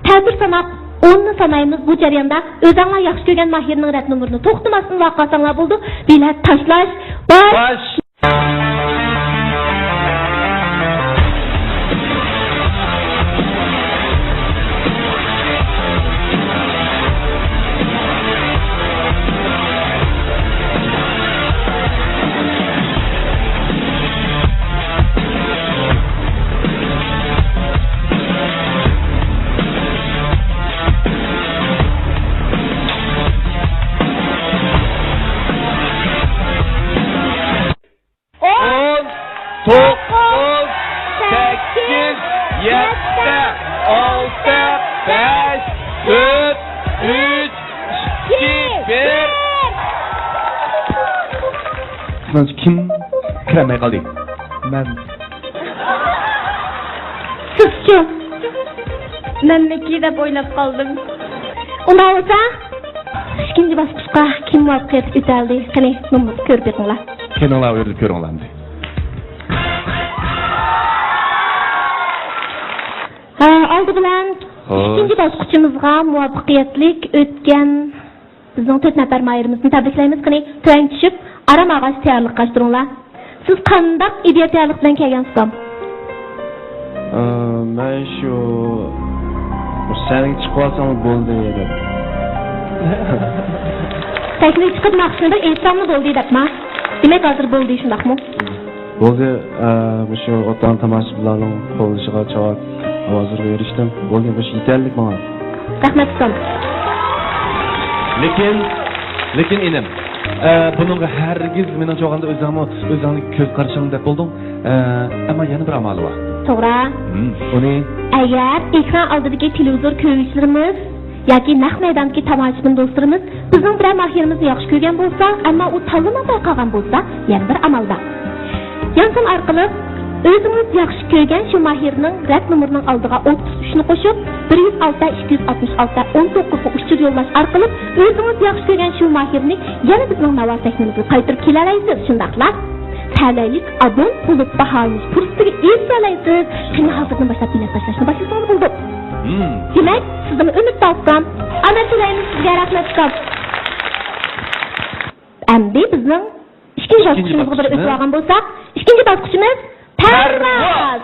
تەتۈر ساناپ، ئوننى سانايمىز. بۇ جەرياندا ئۆزەڭلار ياخشى كۆرگەن ماھىرنىڭ رەت نومۇرىنى توختىماستىن ۋارقىرىساڭلار بولىدۇ. بېلەت تاشلاش باش! باش! ئون، توققۇز، سەككىز، يەتتە، ئالتە، بەش، تۆت، ئۈچ، ئىككى، بىر. سىلەرچە كىم كىرەلمەي قالدى؟ مەن. سىزچۇ؟ مەنمىكى دەپ ئويلاپ قالدىم. ئۇنداق بولسا، ئىككىنچى باسقۇچقا كىم مۇۋەپپەقىيەتلىك ئۆتەلدى؟ قېنى، نومۇرنى كۆرۈپ بېقىڭلار. كىنولار ئۆرۈلۈپ كۆرۈڭلار ئەمدى. ھە، ئالدى بىلەن ئىككىنچى باسقۇچىمىزغا مۇۋەپپەقىيەتلىك ئۆتكەن بىزنىڭ تۆت نەپەر ماھىرىمىزنى تەبرىكلەيمىز. قېنى، تۆۋەن چۈشۈپ، ئارام ئالغاچ تەييارلىق قىلىشتۇرۇڭلار. سىز قانداق ئىدىيە تەييارلىق بىلەن كەلگەنسىز، ئۇكام؟ ئە، مەن شۇ، مۇشۇ سەھنىگە چىقىۋالسام بولدى دەپ. سەھنىگە چىقىپ ناخشىنى بىر ئېيتساملا بولدى دەپما؟ دېمەك، ھازىر بولدى، شۇنداقمۇ؟ بولدى، ئە، مۇشۇ ئولتۇرغان تاماشىبىنلارنىڭ قوللىشىغا چاۋاك ئاۋازلىرىغا ئېرىشتىم. بولدى، مۇشۇ يېتەرلىك ماڭا. رەھمەت، ئۇكام. لېكىن، لېكىن ئىنىم، ئە، بۇنىڭغا ھەرگىز مېنىڭچە ئالغاندا ئۆزۈڭمۇ، ئۆزۈڭنىڭ كۆز قارىشىڭ دەپ بولدۇڭ. ئە، ئەمما يەنە بىر ئامالى بار. توغرا. ھىم، ئۇنى. ئەگەر ئېكران ئالدىدىكى تېلېۋىزور كۆرگۈچىلىرىمىز ياكى نەق مەيداندىكى تاماشىبىن دوستلىرىمىز بىزنىڭ بىرەر ماھىرىمىزنى ياخشى كۆرگەن بولسا، ئەمما ئۇ تاللىنالماي قالغان بولسا، يەنە بىر ئامال بار. يانفون ئارقىلىق ئۆزىڭىز ياخشى كۆرگەن شۇ ماھىرنىڭ رەت نومۇرىنىڭ ئالدىغا ئوتتۇز ئۈچنى قوشۇپ، بىر يۈز ئالتە، ئىككى يۈز ئاتمىش ئالتە، ئون توققۇزغا ئۇچۇر يوللاش ئارقىلىق ئۆزىڭىز ياخشى كۆرگەن شۇ ماھىرنى يەنە بىزنىڭ ناۋا سەھنىمىزگە قايتۇرۇپ كېلەلەيسىز، شۇنداقلا؟ تەلەيلىك ئابون بولۇپ باھالىنىش پۇرسىتىگە ئېرىشەلەيسىز. قېنى، ھازىردىن باشلاپ بېلەت تاشلاشنى باشلىسىڭىز بولىدۇ. ھىم. دېمەك، سىزدىن ئۈمىد باغلىسام، ئامەت تىلەيمىز سىزگە، رەھمەت، ئۇكام. ئەمدى بىزنىڭ ئىككىنچى ئىككىنچى باسقۇچىمىزغا بىر باسقۇچىمىز. ئۆتۈۋالغان بولساق، ئىككىنچى باسقۇچىمىز پەرۋاز.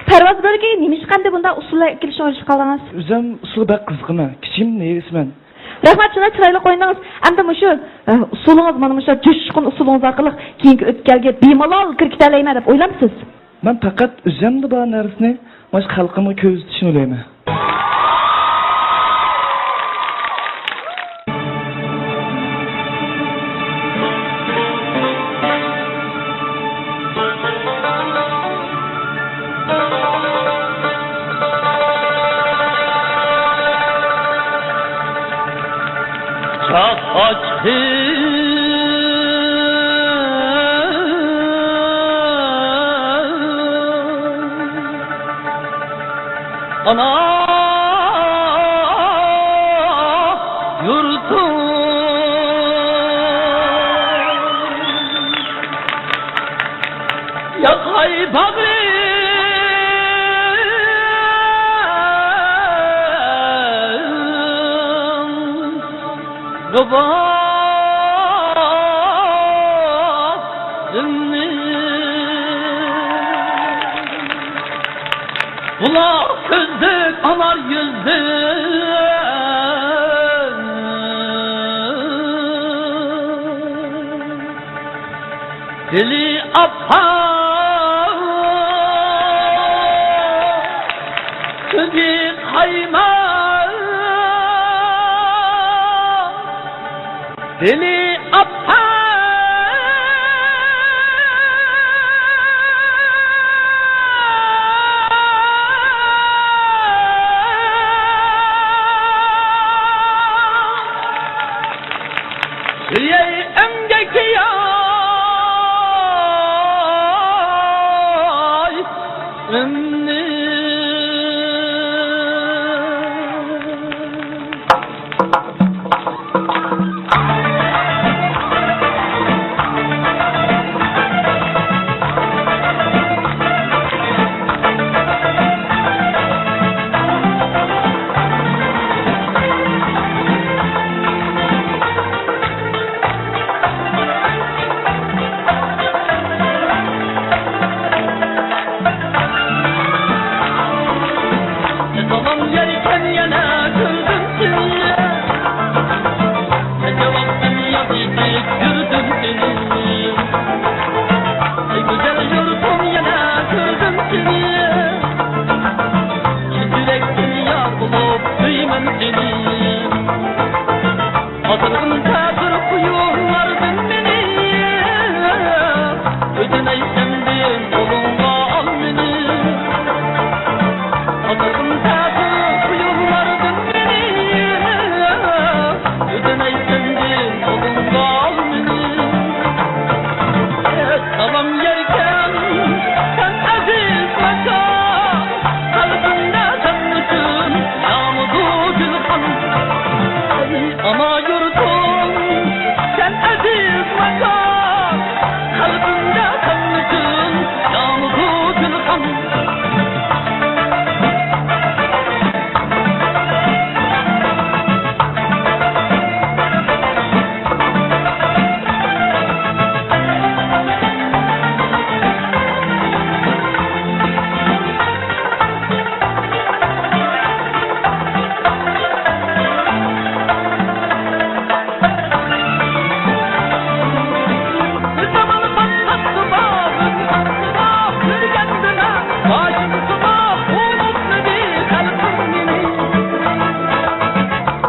پەرۋاز بۆلىكى، نېمىشقا ئەمدى بۇنداق ئۇسسۇللار ئەكېلىشنى ئويلىشىپ قالدىڭىز؟ ئۆزۈم ئۇسسۇلغا بەك قىزىقىمەن. كىچىكىمدىن ھېۋىسمەن. رەھمەت، شۇنداق چىرايلىق ئوينىدىڭىز. ئەمدى مۇشۇ، ئە، ئۇسسۇلىڭىز، مانا مۇشۇ جۇشقۇن ئۇسسۇلىڭىز ئارقىلىق كېيىنكى ئۆتكەلگە بىمالال كىرىپ كېتەلەيمەن دەپ ئويلامسىز؟ مەن پەقەت ئۆزۈمدە بار نەرسىنى مانا شۇ خەلقىمگە كۆرسىتىشنى ئويلايمەن. چاغ ئاچقىن. ئانا يۇرتۇم، ياقاي باغرىم، رۇبا دىلنى. بۇلاق كۆزلۈك ئانار يۈزلۈك، دىلى ئاپئاق، سۈيى قايناق، دىلى ئاپئاق، سۆيەي ئەمگەك ياي ئۈمنى. سالام يەركەن يەنە كۆردۈم سېنى، نەچچە ۋاقىت ياد ئېتىپ يۈردۈم سېنى. ئەي گۈزەل يۇرتۇم، يەنە كۆردۈم سېنى، چىن يۈرەكتىن يار بولۇپ سۆيىمەن سېنى. ئازارغىن تەقدىر قۇيۇنلاردىن مېنى، ئۆتۈنەي سەندىن قولۇڭغا ئال مېنى. ئازارغىن تەقدىر قۇيۇنلاردىن مېنى، ئۆتۈنەي سەندىن قولۇڭغا ئال مېنى. سالام يەركەن سەن ئەزىز ماكان، قەلبىمدە سەن ئۈچۈن ياغىدۇ گۈلخان. ئەي ئانا يۇرتۇم، سەن ئەزىز ماكان، قەلبىمدە سەن ئۈچۈن ياغىدۇ گۈلخان.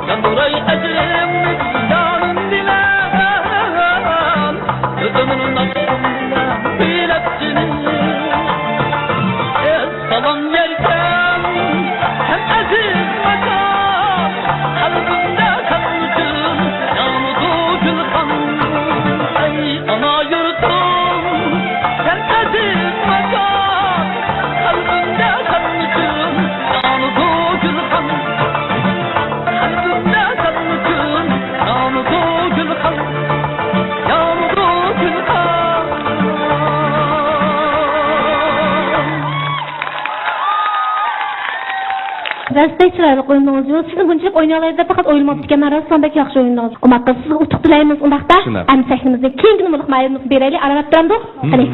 ياندۇراي ئەجرىمنى يارىم بىلەن، ئۆزۈمنى ناخشام بىلەن بىلەپ سېنى. سالام يەركەن ھەم ئەزىز ماكان، قەلبىمدە سەن ئۈچۈن ياغىدۇ گۈلخان. ئەي ئانا يۇرتۇم، سەن ئەزىز ماكان، قەلبىمدە سەن ئۈچۈن ياغىدۇ گۈلخان. قەلبىمدە سەن ئۈچۈن ياغىدۇ گۈلخان، ياغىدۇ گۈلخان. راست بەك چىرايلىق ئوينىدىڭىز. يوق، سىزنى بۇنچىلىك ئوينىيالايدۇ دەپ پەقەت ئويلىماپتىكەنمەن. راستلا بەك ياخشى ئوينىدىڭىز. ئۇنداقتا سىزگە ئۇتۇق تىلەيمىز. ئۇنداقتا شۇنداق. ئەمدى سەھنىمىزنى كېيىنكى نومۇرلۇق ماھىرىمىزگە بېرەيلى. ئاران ئەپ تۇرامدۇق؟ مم. قېنى.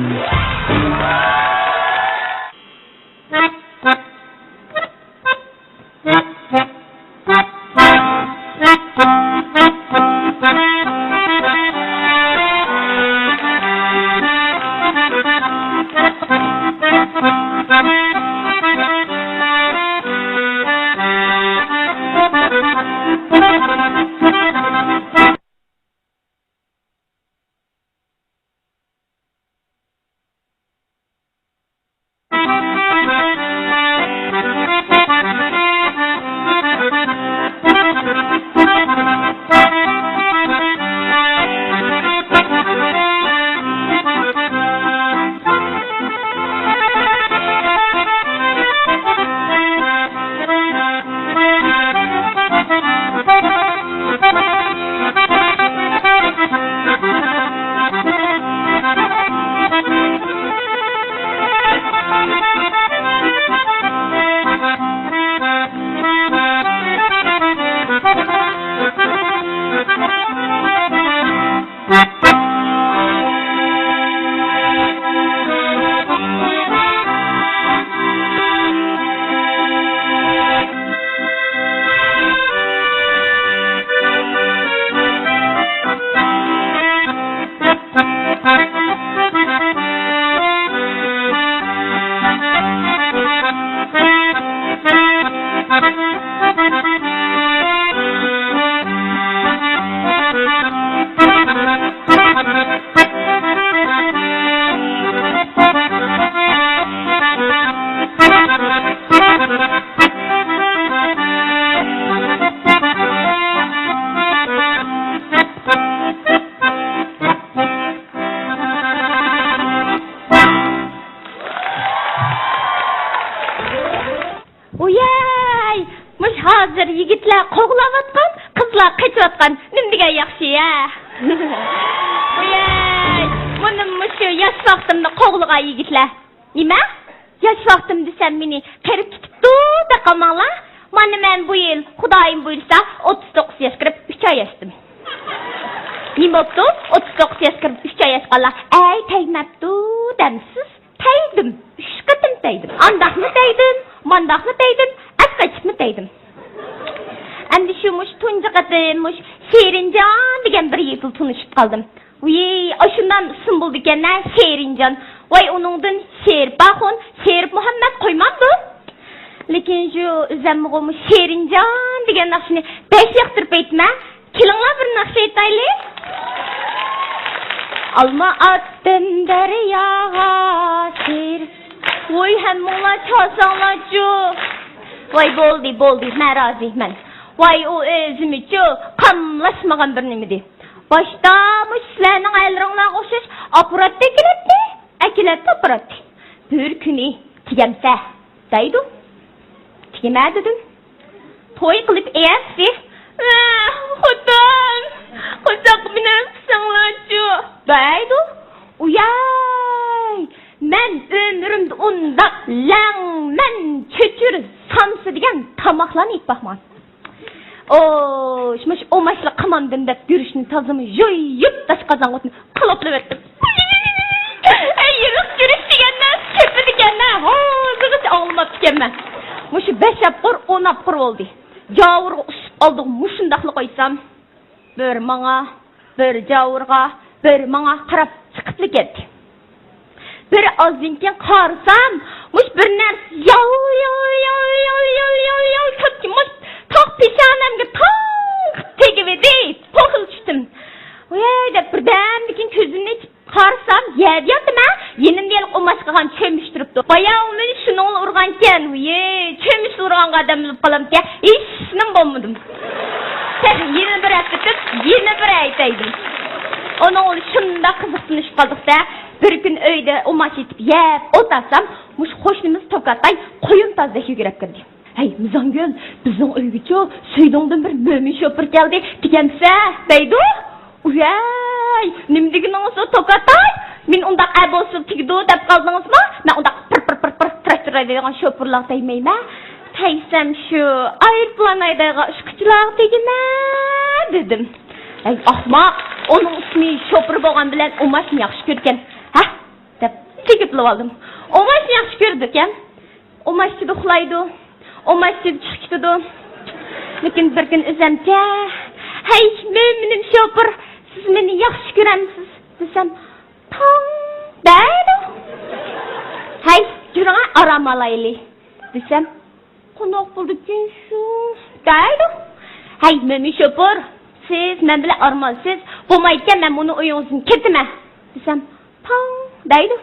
ۋۇيەي، مۇش ھازىر يىگىتلەر قوغلاۋاتقان، قىزلار قېچىۋاتقان، نېمە دېگەن ياخشى ھە؟ ۋۇيەي، مۇنىمۇ مۇشۇ ياش ۋاقتىمدا قوغلىغان يىگىتلەر. نېمە؟ ياش ۋاقتىم دېسەم مېنى قېرىپ كېتىپتۇ دەپ قالماڭلار. مانا مەن بۇ يىل، خۇدايىم بۇيرۇسا، ئوتتۇز توققۇز ياش كىرىپ ئۈچ ئاي ئاشتىم. نېمە بوپتۇ؟ ئوتتۇز توققۇز ياش كىرىپ ئۈچ ئاي ئاشقانلار، ئەي تەگمەپتۇ دەمسىز؟ تەگدىم، ئۈچ قېتىم تەگدىم. ئانداقمۇ تەگدىم، مانداقمۇ تەگدىم، ئەسقېتىپمۇ تەگدىم. ئەمدى شۇ مۇشۇ تۇنجى قېتىم مۇشۇ شېرىنجان دېگەن بىر يىگىت بىلەن تونۇشۇپ قالدىم. ۋىي، ئاشۇنداق ئىسىم بولىدىكەن ھە، شېرىنجان. ۋاي، ئۇنىڭدىن شېرىپ ئاخۇن، شېرىپ مۇھەممەد قويمامدۇ؟ لېكىن شۇ ئۆزەممۇ مۇشۇ شېرىنجان دېگەن ناخشىنى بەك ياقتۇرۇپ ئېيتىمەن. كېلىڭلار، بىر ناخشا ئېيتايلى. ئالما ئاتتىم دەرياغا شېرىپ. ۋوي، ھەممىڭلار چالساڭلارچۇ. ۋاي، بولدى، بولدى، مەن رازى، مەن. ۋاي، ئۇ ئۆزىمىچۇ، قاملاشمىغان بىر نېمىدى. باشتا مۇشۇ سىلەرنىڭ ھاللىرىڭلارغا ئوخشاش ئاپپاراتتا ئەكېلەتتى، ئەكېلەتتى ئاپپاراتتا. بىر كۈنى تېگەمسە دەيدۇ. تېگىمە دېدىم. توي قىلىپ ئەيەتسى. ۋە، خوتۇن، قورساققا بىنەم قىلساڭلارچۇ دەيدۇ. ئۇياي، مەن ئۆمرۈمدە ئۇنداق لەڭمەن، چۆچۈر، سامسا دېگەن تاماقلارنى يەپ باقمىغان. ئوش، مۇش ئوماشلا قىماندىن دەپ يۈرۈشنى تازىمۇ يۇيۇپ، داش قازانغا ئوتنى قىلىپلىۋەتتىم. ئەي، يىرىق يۈرۈش دېگەننى چېپىدىكەنمەن، ھازىرغىچە ئاڭلىماپتىكەنمەن. مۇشۇ بەش ئاپقۇر، ئون ئاپقۇر بولدى. جاۋۇرغا ئۇسۇپ ئالدىغا مۇشۇنداقلا قويسام، بىر ماڭا، بىر جاۋۇرغا، بىر ماڭا قاراپ چىقىپلا كەتتى. بىر ئازدىن كېيىن قارىسام، مۇش بىر نەرسە يال، يال، يال، يال، يال، يال، يال، مۇش تاق پېشانەمگە تاق تېگىۋىدى. پوخىل چۈشتۈم. ۋاي دەپ بىردەمدىن كېيىن كۆزۈمنى ئېچىپ قارىسام، يەردە ياتىمەن. يېنىمدا يەنە ئوماش قىلغان چۆمۈچ تۇرۇپتۇ. بايا ئۇ مېنى شۇنىڭلا ئۇرغانكەن. ۋىي، چۆمۈچ ئۇرغانغا ئادەم بولۇپ قالامتى. ھېچنېمە بولمىدىم. تېخى يەنە بىر ھەپتە ئۆتۈپ، يەنە بىر ئەيتەيدىم. ئۇنىڭ بىلەن شۇنداق قىزىقسىنىشىپ قالدۇق-دە، بىر كۈن ئۆيدە ئوماش ئېتىپ يەپ ئولتۇرسام، مۇشۇ قوشنىمىز توكاتاي قويۇن تازىدەك يۈگۈرۈپ كىردى. ھەي، مىزانگۈل، بىزنىڭ ئۆيگىچۇ سۈيدۈڭدىن بىر مۆمىن شوپۇر كەلدى، دېگەنسە، دەيدۇ. ئۇيەي، نېمە دېگىنىڭىز ئۇ، توكاتاي؟ مېنى ئۇنداق ئەبوسۇل تېگىدۇ دەپ قالدىڭىزمۇ؟ مەن ئۇنداق پىر، پىر، پىر، پىر تىراش تۇرايدىغان شوپۇرلارغا تەگمەيمەن. تەگسەم شۇ ئايروپىلان ھەيدەيدىغان ئۇچقۇچىلارغا تېگىمەن، دېدىم. ھەي، ئاخماق، ئۇنىڭ ئىسمى شوپۇر بولغان بىلەن ئۇماچنى ياخشى كۆرىدىكەن. ھە؟ دەپ تېگىپلا ئالدىم. ئۇماچنى ياخشى كۆرىدىكەن. ئۇماچ ئىچىدە ئۇخلايدۇ. ئۇماچ ئىچىدە چىقىپ كېتىدۇ. لېكىن بىر كۈنى ئۆزەمچە، ھەي، مۆمىنىم شوپۇر، سىز مېنى ياخشى كۆرەمسىز؟ دېسەم، تاڭ دەيدۇ. ھەي، يۈرۈڭە، ئارام ئالايلى، دېسەم، قانداق بولدىكىن شۇ دەيدۇ. ھەي، مۆمىن شوپۇر، سىز مەن بىلەن ئارام ئالىسىز، بولمايدىكەن مەن مۇنۇ ئۆيىڭىزدىن كېتىمەن، دېسەم، پاڭ دەيدۇ.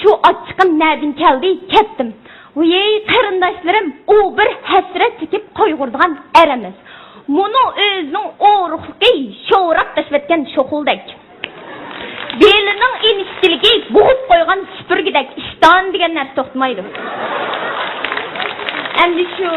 شۇ ئاچچىقىم نەدىن كەلدى، كەتتىم. ۋىي، قېرىنداشلىرىم، ئۇ بىر ھەسرەت چېكىپ قايغۇرىدىغان ئەر ئەمەس. مۇنۇ ئۆزىنىڭ ئورۇقلۇقى شوراپ تاشلىۋەتكەن شوخلىدەك. بېلىنىڭ ئىنچىكىلىكى بوغۇپ قويغان سۈپۈرگىدەك ئىشتان دېگەن نەرسە توختىمايدۇ. ئەمدى شۇ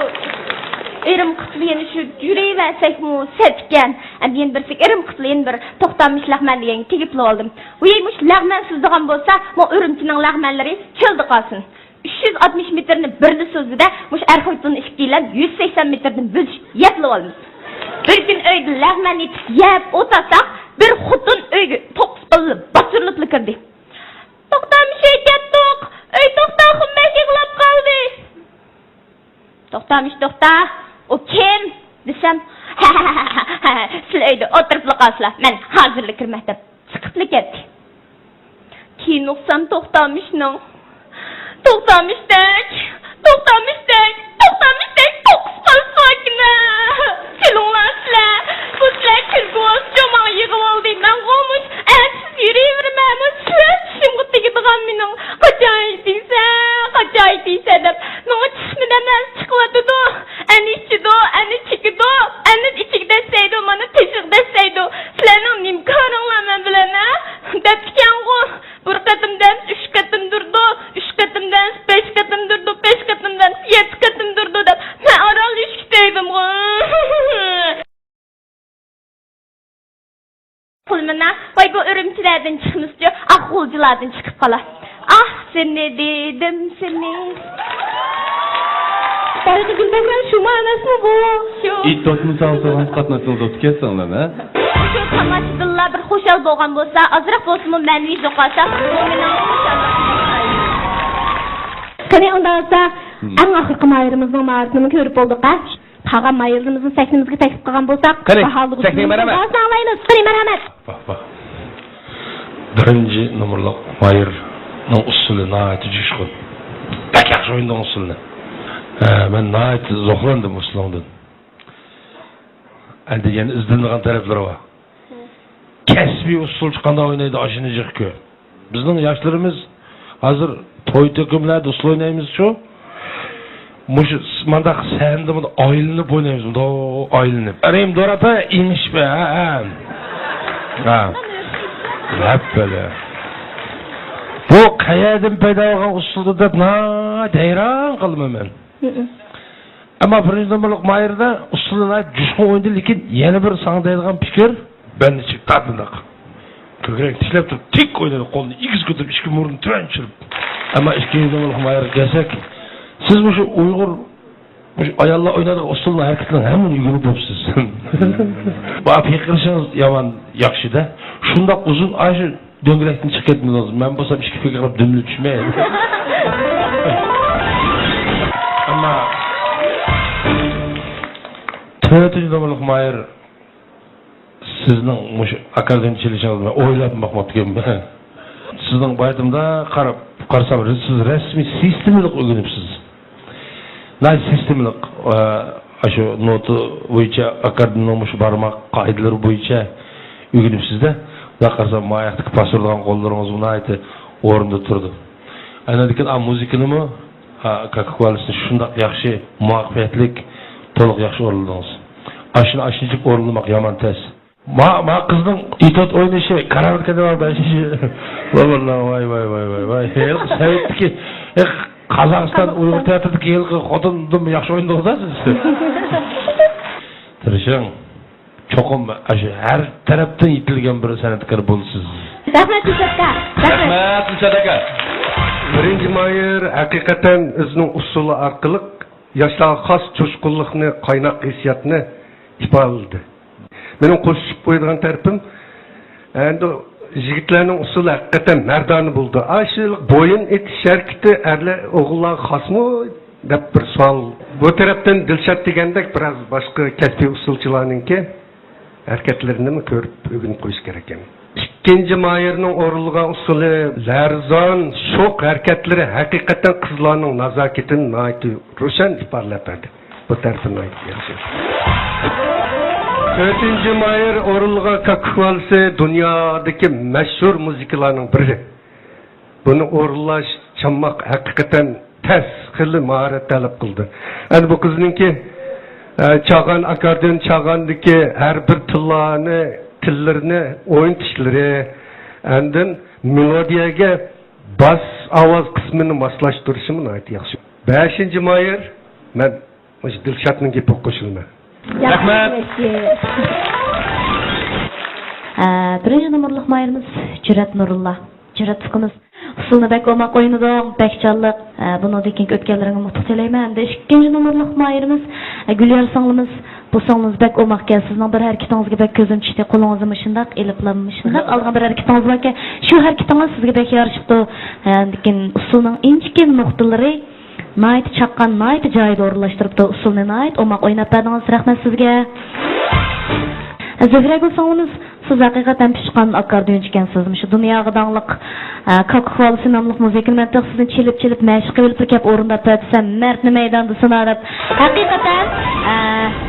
ئېرىم قىپلا يەنە شۇ يۈرۈۋەرسەكمۇ سەت ئىكەن. ئەمدى يەنە بىرسى ئېرىم قىپلا يەنە بىر توختامىش لەغمەن دېگەنگە تېگىپلا بولدۇم. ۋىي، مۇشۇ لەغمەن سۈزىدىغان بولسا، مۇ ئۈرۈمچىنىڭ لەغمەنلىرى چۆلدە قالسۇن. ئۈچ يۈز ئاتمىش مېتىرنى بىردە سۈزدى-دە، مۇشۇ ئەر-خوتۇن ئىككىيلەن يۈز سەكسەن مېتىردىن بۆلۈشۈپ يەپلا ئالىمىز. بىر كۈن ئۆيدە لەغمەن ئېتىپ يەپ ئولتۇرساق، بىر خوتۇن ئۆيگە توققۇز بالىلا باتۇرۇلۇپلا كىردى. توختامىش، ئۆي كەتتۇق، ئۆي توختاخۇن بەك يىغلاپ قالدى. توختامىش، توختا، ئۇ كىم؟ دېسەم، سىلە ئۆيدە ئولتۇرۇپلا قالسىلا، مەن ھازىرلا كىرىمەن دەپ چىقىپلا كەتتى. كېيىن ئۇقسام توختامىشنىڭ، توختامىشتەك، توختامىشتەك، توختامىشتەك توققۇز بالىسى باركىنە. كۈلۈڭلار سىلەر. بۇ سىلەر كۈلكە بولسىچۇ ماڭا يىغىۋالدى. مەنغۇ مۇش ئەپسىز يۈرۈۋېرىمەن. مۇش سىلەر چىشىمغا تېگىدىغان مېنىڭ. قاچاي تېگسە، قاچاي تېگسە دەپ ماڭا چىشمۇ دەمەس چىقىۋاتىدۇ. ئەنە ئىچىدۇ، ئەنە چېكىدۇ، ئەنە ئىچىگە دەسسەيدۇ، مانا تېشىغا دەسسەيدۇ. سىلەرنىڭ نېمە كارىڭلار مەن بىلەن، ھە؟ دەپتىكەنغۇ. بىر قېتىم دەمسە ئۈچ قېتىم تۇرىدۇ، ئۈچ قېتىم دەمسە بەش قېتىم تۇرىدۇ، بەش قېتىم دەمسە يەتتە قېتىم تۇرىدۇ دەپ ئۈرۈمچىلەردىن چىقمىسىچۇ، ئاق غۇلجىلاردىن چىقىپ قالا. ئاھ، سېنى دېدىم، سېنى. بارغا گۈلبەگرەم شۇمۇ ئەمەسمۇ بۇ؟ شۇ. ئىتتوتمۇ ساڭا سورىغان قاتناشسىڭىز ئوتۇپ كەتسەڭلار، ھە؟ شۇ تاماشىبىنلار بىر خۇشال بولغان بولسا، ئازراق بولسىمۇ مەنىۋى يوقالسا، بۇ مېنىڭ خۇشاللىقىم. قېنى، ئۇنداق بولسا، ئەڭ ئاخىرقى ماھىرىمىزنىڭ ماھارىتىنىمۇ كۆرۈپ بولدۇق، ھە؟ قالغان ماھىرلىرىمىزنى سەھنىمىزگە تەكلىپ قىلغان بولساق، سەھنىگە ماراپ. باھالىغۇچىلىرىمىزنىڭ باھاسىنى ئاڭلايمىز. قېنى، مەرھەمەت. ۋاھ، ۋاھ. بىرىنچى نومۇرلۇق ماھىرنىڭ ئۇسسۇلى ناھايىتى جۇشقۇن. بەك ياخشى ئوينىدىڭ ئۇسسۇلنى. ھە، مەن ناھايىتى زوقلاندىم ئۇسسۇلۇڭدىن. ئەندى يەنە ئىزدىنىدىغان تەرەپلىرى بار. كەسپىي ئۇسسۇلچى قانداق ئوينايدۇ، ئاشۇنى جىق كۆر. بىزنىڭ ياشلىرىمىز ھازىر توي تۆكۈنلەردە ئۇسسۇل ئوينايمىز شۇ. مۇشۇ مانداق سەھنىدە مۇنداق ئايلىنىپ ئوينايمىز، مۇنداق ئايلىنىپ. ئەرىم دورا ئاپا، ئېڭىشىپ، ھە، ھە. ھە. ھەپپىلە. بۇ قەيەردىن پەيدا بولغان ئۇسسۇلدۇ دەپ ناھايىتى ھەيران قالىمەن مەن. ئەمما بىرىنچى نومۇرلۇق ماھىردا ئۇسسۇلى ناھايىتى جۇشقۇن ئوينىدى، لېكىن يەنە بىر ساڭا دەيدىغان پىكىر، بەلنى چىك تارت مۇنداق. كۆكرەك تىكلەپ تۇرۇپ، تىك ئوينىدى، قولىنى ئېگىز كۆتۈرۈپ، ئىككى مۇرىنى تۆۋەن چۈشۈرۈپ. ئەمما ئىككىنچى نومۇرلۇق ماھىرغا كەلسەك، سىز مۇشۇ ئۇيغۇر، مۇشۇ ئاياللار ئوينايدىغان ئۇسسۇلنىڭ ھەرىكىتىنىڭ ھەممىنى ئۆگىنىپ بوپسىز. بۇ پىقىرىشىڭىز يامان ياخشىدە. شۇنداق ئۇزۇن ئاشۇ دۆڭگىلەكتىن چىقىپ كەتمىدىڭىز. مەن بولسام ئىككى پىكىرلەپ دۈملە چۈشمەي. ئەمما تۆتىنچى نومۇرلۇق ماھىر سىزنىڭ مۇشۇ ئاككوردىيون چېلىشىڭىزنى مەن ئويلاپمۇ باقماپتىكەنمەن. سىزنىڭ بايىتىمدا قاراپ، قارىسام، سىز رەسمىي سىستېمىلىق ئۆگىنىپسىز. ناھايىتى سىستېمىلىق، ئە، ئاشۇ نوتا بويىچە، ئاككوردىيوننىڭ مۇشۇ بارماق قائىدىلىرى بويىچە ئۆگىنىپسىز-دە. مۇنداق قارىسام، ماياقتىكى پاسۇرلىغان قوللىرىڭىزمۇ ناھايىتى ئورنىدا تۇرىدۇ. ئاندىن كېيىن، ئا، مۇزىكىنىمۇ، ھا، كاكا كۇۋالىسىنى شۇنداق ياخشى، مۇۋەپپەقىيەتلىك، تولۇق ياخشى ئورۇنلىدىڭىز. ئاشۇنى ئاشۇنچىلىك ئورۇنلىماق يامان تەس. ما، ما قىزنىڭ ئېتيۇد ئوينىشى، كارامېت كەتمەڭ دەيشى. ۋاي، ۋاي، ۋاي، ۋاي. ھېلىقى سەۋەتتىكى، ھېق، قازاقىستان ئۇيغۇر تىياتىرىدىكى ھېلىقى خوتۇندىنمۇ ياخشى ئوينىدىڭىز-دە سىز. تىرىشىڭ. چوقۇم ئاشۇ ھەر تەرەپتىن يېتىلگەن بىر سەنئەتكار بولىسىز. رەھمەت، دىلشات ئاكا. رەھمەت. رەھمەت، دىلشات ئاكا. بىرىنچى ماھىر ھەقىقەتەن ئۆزىنىڭ ئۇسسۇلى ئارقىلىق ياشلارغا خاس جۇشقۇنلۇقنى، قايناق ھېسسىياتنى ئىپادىلىدى. مېنىڭ قوشۇپ قويىدىغان تەرىپىم، ئەمدى يىگىتلەرنىڭ ئۇسسۇلى ھەقىقەتەن مەردانە بولىدۇ. ئاشۇ بويۇن ئېتىش ھەرىكىتى ئەرلەر، ئوغۇللارغا خاسمۇ دەپ بىر سوئال. بۇ تەرەپتىن دىلشات دېگەندەك بىراز باشقا كەسپىي ئۇسسۇلچىلارنىڭكى ھەرىكەتلىرىنىمۇ كۆرۈپ ئۆگىنىپ قويۇش كېرەك ئەمەس. ئىككىنچى ماھىرنىڭ ئورۇنلىغان ئۇسسۇلى لەرزان، شوخ ھەرىكەتلىرى ھەقىقەتەن قىزلارنىڭ نازاكىتىنى ناھايىتى روشەن ئىپادىلەپ بەردى. بۇ تەرىپى ناھايىتى ياخشى. تۆتىنچى ماھىر ئورۇنلىغان كاكا كۇۋالىسى دۇنيادىكى مەشھۇر مۇزىكىلارنىڭ بىرى. بۇنى ئورۇنلاش، چالماق ھەقىقەتەن تەس، خېلى ماھارەت تەلەپ قىلىدۇ. ئەنە بۇ قىزنىڭكى، ئە، چالغان، ئاككوردىيون چالغاندىكى ھەر بىر تىللارنى، تىللىرىنى ئوينىتىشلىرى، ئاندىن مېلودىيەگە باس ئاۋاز قىسمىنى ماسلاشتۇرۇشىمۇ ناھايىتى ياخشى. بەشىنچى ماھىر، مەن مۇشۇ دىلشاتنىڭ گېپىگە قوشۇلىمەن. رەھمەت. ئە، بىرىنچى نومۇرلۇق ماھىرىمىز جۈرئەت نۇرۇللا. جۈرئەت ئۇكىمىز، ئۇسسۇلنى بەك ئوماق ئوينىدىڭ، بەك جانلىق. ئە، بۇنىڭدىن كېيىنكى ئۆتكەللىرىڭگە مۇۋەپپەقىيەت تىلەيمەن. ئەمدى ئىككىنچى نومۇرلۇق ماھىرىمىز، ئە، گۈليار سىڭلىمىز، بۇ سىڭلىمىز بەك ئوماقكەن. سىزنىڭ بىر ھەرىكىتىڭىزگە بەك كۆزۈم چۈشتى. قولىڭىزنى مۇشۇنداق ئېلىپلا، مۇشۇنداق ئالغان بىر ھەرىكىتىڭىز باركەن. شۇ ھەرىكىتىڭىز سىزگە بەك يارىشىپتۇ. ئە، ئاندىن كېيىن ئۇسسۇلنىڭ ئىنچىكە نۇقتىلىرى ناھايىتى چاققان، ناھايىتى جايىدا ئورۇنلاشتۇرۇپتۇ. ئۇسسۇلنى ناھايىتى ئوماق ئويناپ بەردىڭىز. رەھمەت سىزگە. زۆھرەگۈل سىڭلىمىز، سىز ھەقىقەتەن پىشقان ئاككوردىيونچىكەنسىز. مۇشۇ دۇنياغا داڭلىق، ئە، كاكا كۇۋالىسى ناملىق مۇزىكىنى مەن تېخى سىزنى چېلىپ، چېلىپ مەشىق قىلىپ بىر كەپ ئورۇنداپ بەرسەم، مەردنى مەيداندا سىنا دەپ. ھەقىقەتەن، ئە،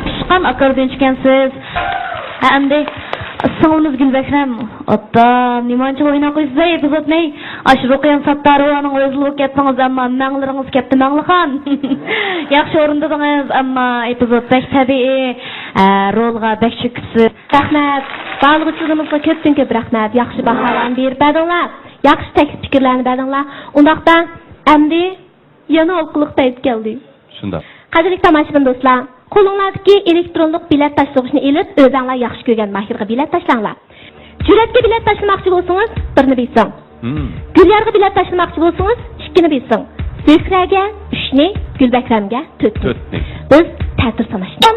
پىشقان ئاككوردىيونچىكەنسىز. ھە، ئەمدى سىڭلىمىز گۈلبەھرەم، ئاتا، نېمانچە ئويناپ قويىسىز، ئەي، ئېپىزودنى؟ ئاشۇ رۇقىيە ساتتاروۋانىڭ ئۆزىلا بولۇپ كەتتىڭىز، ئەمما مەڭلىرىڭىز كەپتۇ، مەڭلىخان. ياخشى ئورۇندىدىڭىز، ئەمما ئېپىزود بەك تەبىئىي، ئە، رولغا بەك چۆكۈپسىز. رەھمەت. باھالىغۇچىلىرىمىزغا كۆپتىن كۆپ رەھمەت. ياخشى باھالارنى بېرىپ بەردىڭلار. ياخشى تەكلىپ پىكىرلەرنى بەردىڭلار. ئۇنداقتا ئەمدى يەنە ھالقىلىق پەيت كەلدى. شۇنداق. قەدىرلىك تاماشىبىن دوستلار، قولۇڭلاردىكى ئېلېكترونلۇق بېلەت تاشلىغۇچنى ئېلىپ، ئۆزەڭلار ياخشى كۆرگەن ماھىرغا بېلەت تاشلاڭلار. جۈرئەتكە بېلەت تاشلىماقچى بولسىڭىز، بىرنى بېسىڭ. مم. گۈليارغا بېلەت تاشلىماقچى بولسىڭىز، ئىككىنى بېسىڭ. زۆھرەگە ئۈچنى، گۈلبەھرەمگە تۆتنى. تۆتنى. بىز تەتۈر ساناشنى.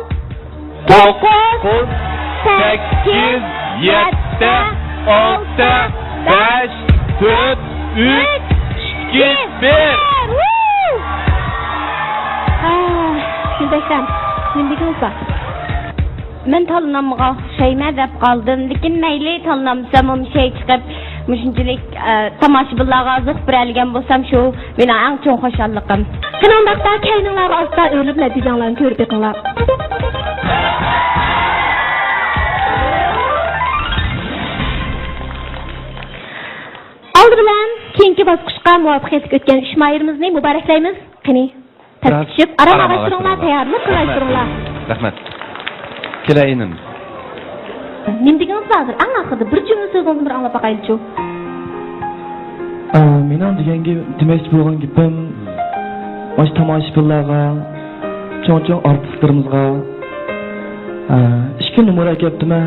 توققۇز، توققۇز، سەككىز، سەككىز، يەتتە، يەتتە، ئالتە، ئالتە، بەش، بەش، تۆت، تۆت، ئۈچ، ئىككى، ئىككى، بىر. بىر. ۋۇ! ئاھ، گۈلبەھرەم، نېمە دېگىڭىز بار؟ مەن تاللىنالمىغان ئوخشايمەن دەپ قالدىم. لېكىن مەيلى، تاللىنالمىساممۇ مۇشۇ چىقىپ، مۇشۇنچىلىك، ئە، تاماشىبىنلارغا زوق بېرەلىگەن بولسام، شۇ مېنىڭ ئەڭ چوڭ خۇشاللىقىم. قېنى ئۇنداقتا كەينىڭلارغا ئاستا ئۆرۈلۈپ نەتىجەڭلارنى كۆرۈپ بېقىڭلار. ئالدى بىلەن كېيىنكى باسقۇچقا مۇۋەپپەقىيەتلىك ئۆتكەن ئۈچ ماھىرىمىزنى مۇبارەكلەيمىز. قېنى، بىراز تەپكىشىپ، ئارام ئارام ئالغاچتۇرۇڭلار، ئالغاچتۇرۇڭلار. تەييارلىق قىلغاچتۇرۇڭلار. رەھمەت. رەھمەت. كېلە ئىنىم. نېمە دېگىنىڭىز بار ھازىر؟ ئەڭ ئاخىرىدا بىر جۈملە سۆزىڭىزنى بىر ئاڭلاپ باقايلىچۇ. ئا، مېنىڭ دېگەن گېپ-، دېمەكچى بولغان گېپىم، مانا شۇ تاماشىبىنلارغا، چوڭ-چوڭ ئارتىسلىرىمىزغا، ئا، ئىككى نومۇر ئەكەپتىمەن.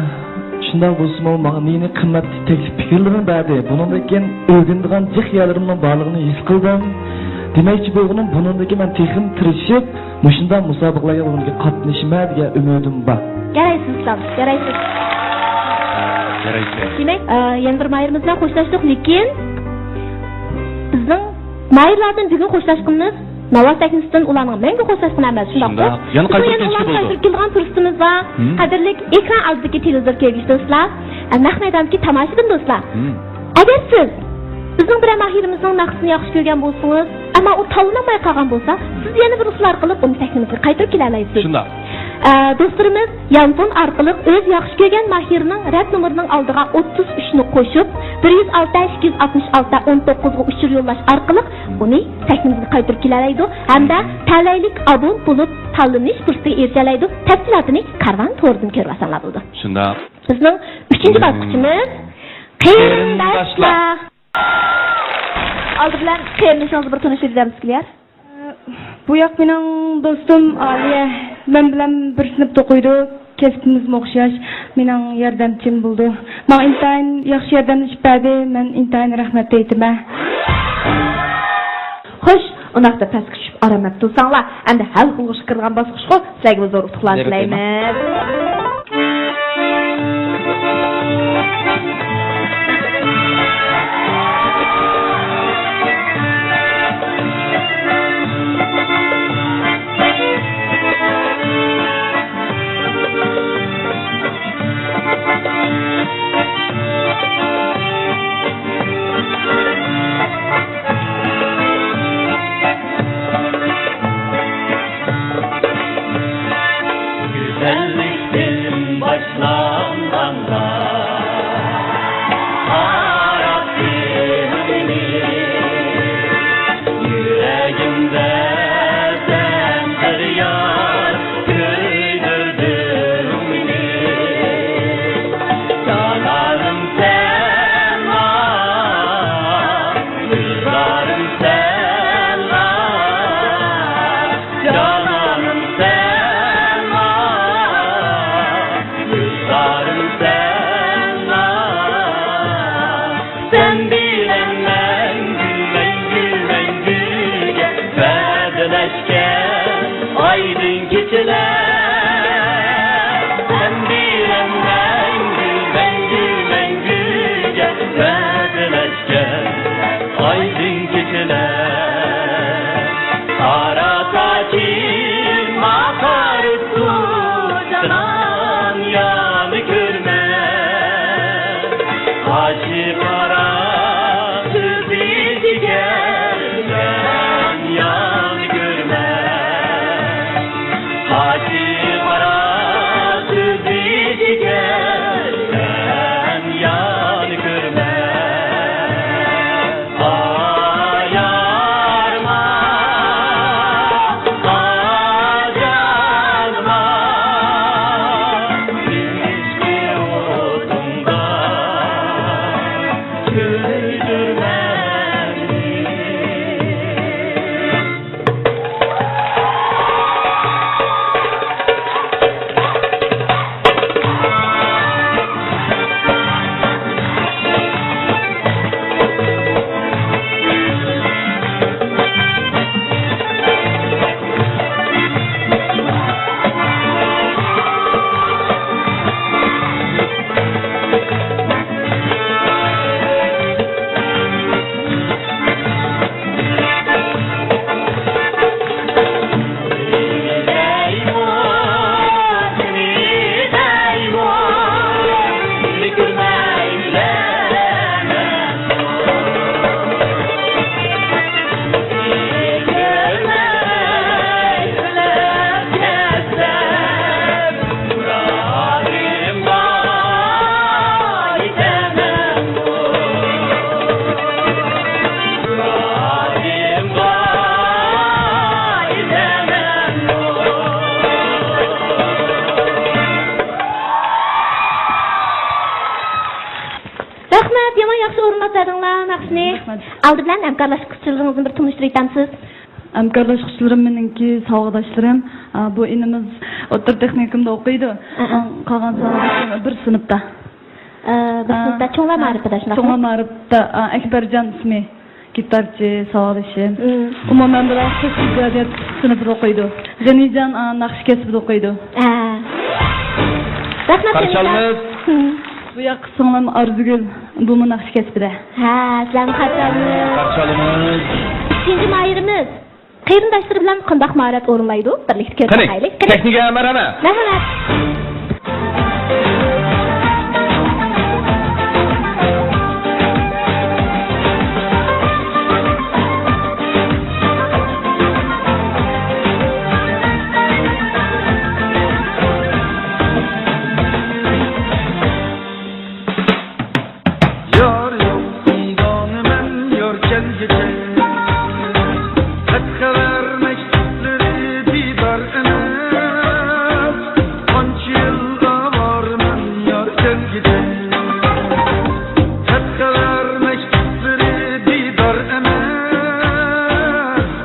شۇنداق بولسىمۇ، ماڭا نى-نى قىممەتلىك تەكلىپ پىكىرلىرىنى بەردى. بۇنىڭدىن كېيىن ئۆگىنىدىغان جىق يەرلىرىمنىڭ بارلىقىنى ھېس قىلدىم. دېمەكچى بولغىنىم، بۇنىڭدىن كېيىن مەن تېخىمۇ تىرىشىپ، مۇشۇنداق مۇسابىقىلەرگە بۇنىڭدىن كېيىن قاتنىشىمەن دېگەن ئۈمىدىم بار. يارايسىز، ئۇستاز، يارايسىز. يارايسىز. دېمەك، ئە، يەنە بىر ماھىرىمىز بىلەن خوشلاشتۇق، لېكىن بىزنىڭ ماھىرلاردىن بۈگۈن خوشلاشقىنىمىز ناۋا سەھنىسىدىن ئۇلارنىڭ مەڭگۈ خوشلاشقىنى ئەمەس، شۇنداققۇ؟ شۇنداق. يەنە بىزنىڭ قايتۇرۇپ يەنە كېلىشكە ئۇلارنى بولىدۇ. قايتۇرۇپ كېلىدىغان پۇرسىتىمىز بار. ھىم. قەدىرلىك ئېكران ئالدىدىكى تېلېۋىزور كۆرگۈچى دوستلار، ھەم نەق مەيداندىكى تاماشىبىن دوستلار. ھىم. ئەگەر سىز بىزنىڭ بىرەر ماھىرىمىزنىڭ ناخشىسىنى ياخشى كۆرگەن بولسىڭىز، ئەمما ئۇ تاللىنالماي قالغان بولسا، سىز يەنە بىر ئۇسۇل ئارقىلىق ئۇنى سەھنىمىزگە قايتۇرۇپ كېلەلەيسىز. شۇنداق. ئە، دوستلىرىمىز يانفون ئارقىلىق ئۆز ياخشى كۆرگەن ماھىرىنىڭ رەت نومۇرىنىڭ ئالدىغا ئوتتۇز ئۈچنى قوشۇپ، بىر يۈز ئالتە، ئىككى يۈز ئاتمىش ئالتە، ئون توققۇزغا ئۇچۇر يوللاش ئارقىلىق ئۇنى سەھنىمىزگە قايتۇرۇپ كېلەلەيدۇ ھەمدە تەلەيلىك قوبۇل بولۇپ تاللىنىش پۇرسىتىگە ئېرىشەلەيدۇ. تەپسىلاتىنى كارۋان تورىدىن كۆرۈۋالساڭلار بولىدۇ. شۇنداق. بىزنىڭ ئۈچىنچى باسقۇچىمىز قېرىنداشلار. ئالدى بىلەن قېرىندىشىڭىزنى بىر تونۇشتۇرۇپ بېرەمسىز، كېلىيار؟ بۇ ياق مېنىڭ دوستۇم ئالىيە. مەن بىلەن بىر سىنىپتا ئوقۇيدۇ. كەسپىمىزمۇ ئوخشاش. مېنىڭ ياردەمچىم بولىدۇ. ماڭا ئىنتايىن ياخشى ياردەملىشىپ بەردى. مەن ئىنتايىن رەھمەت ئېيتىمەن. خوش، ئۇنداقتا پەسكە چۈشۈپ ئارام ئېلىپ تۇرساڭلار، ئەمدى ھەل قىلغۇچقا كىرىدىغان باسقۇچقۇ، سىلەرگىمۇ زور ئۇتۇقلارنى تىلەيمىز. گۈزەللىكتىن باشلانغاندا، قارا سېنىڭنى يۈرەگىمدە سەن بىر يار كۆيدۈردۈڭ مېنى. جانانىم سەنلا، گۈلزارىم سەنلا، جانانىم سەنلا، گۈلزارىم سەنلا. سەن بىلەن مەڭگۈ، مەڭگۈ، مەڭگۈگە ۋەدىلەشكەن ئايدىڭ كېچىلەر. سەن بىلەن مەڭگۈ، مەڭگۈ، مەڭگۈگە ۋەدىلەشكەن ئايدىڭ كېچىلەر. قارا ساچىم ئاقارىپتۇ، جانان يانى كۆرمە. قاچى قارا كۆزى شېكەر، سەن يانى كۆرمە. قاچى قارا كۆزى شېكەر، سەن يانى كۆرمە. ئايا ئەدىڭلار ناخشىنى. رەھمەت. ئالدى بىلەن ھەمكارلاشقۇچىلىرىڭىزنى بىر تونۇشتۇرۇۋېتەمسىز؟ ھەمكارلاشقۇچىلىرىم مېنىڭكى ساۋاقداشلىرىم، ئا، بۇ ئىنىمىز ئوتتۇرا تېخنىكومدا ئوقۇيدۇ. ئەھە. قالغان ساۋاقداشلىرىم بىر سىنىپتا. ئە، بىر سىنىپتا. ئا، چوڭلار مائارىپىدا، شۇنداقمۇ؟ چوڭلار مائارىپتا، ئا، ئەكبەرجان ئىسمى، گىتارچى ساۋاقدىشىم. مم. ئومۇمەن بىلەن سۆز ئىجادىيەت سىنىپىدا ئوقۇيدۇ. غېنىجان، ئا، ناخشا كەسپىدە ئوقۇيدۇ. ئە. رەھمەت، قارشى ئالىمىز. مم. بۇ ياققا سىڭلىم ئارزۇگۈل، بۇمۇ ناخشا كەسپىدە. ھە، سىلەرنى قارشى ئالىمىز. قارشى ئالىمىز. ئىككىنچى ماھىرىمىز قېرىنداشلىرى بىلەن قانداق ماھارەت ئورۇنلايدۇ؟ بىرلىكتە كۆرۈپ قېنى، باقايلى. قېنى. تېخنىكىگە مەرھەمەت. مەرھەمەت. يار يوق دىدانىمەن يار كەلگۈچە، خەت خەۋەر مەكتۇپلىرى دىدار ئەمەس. قانچە يىل ئاۋارىمەن يار كەلگۈچە، خەت خەۋەر مەكتۇپلىرى دىدار ئەمەس.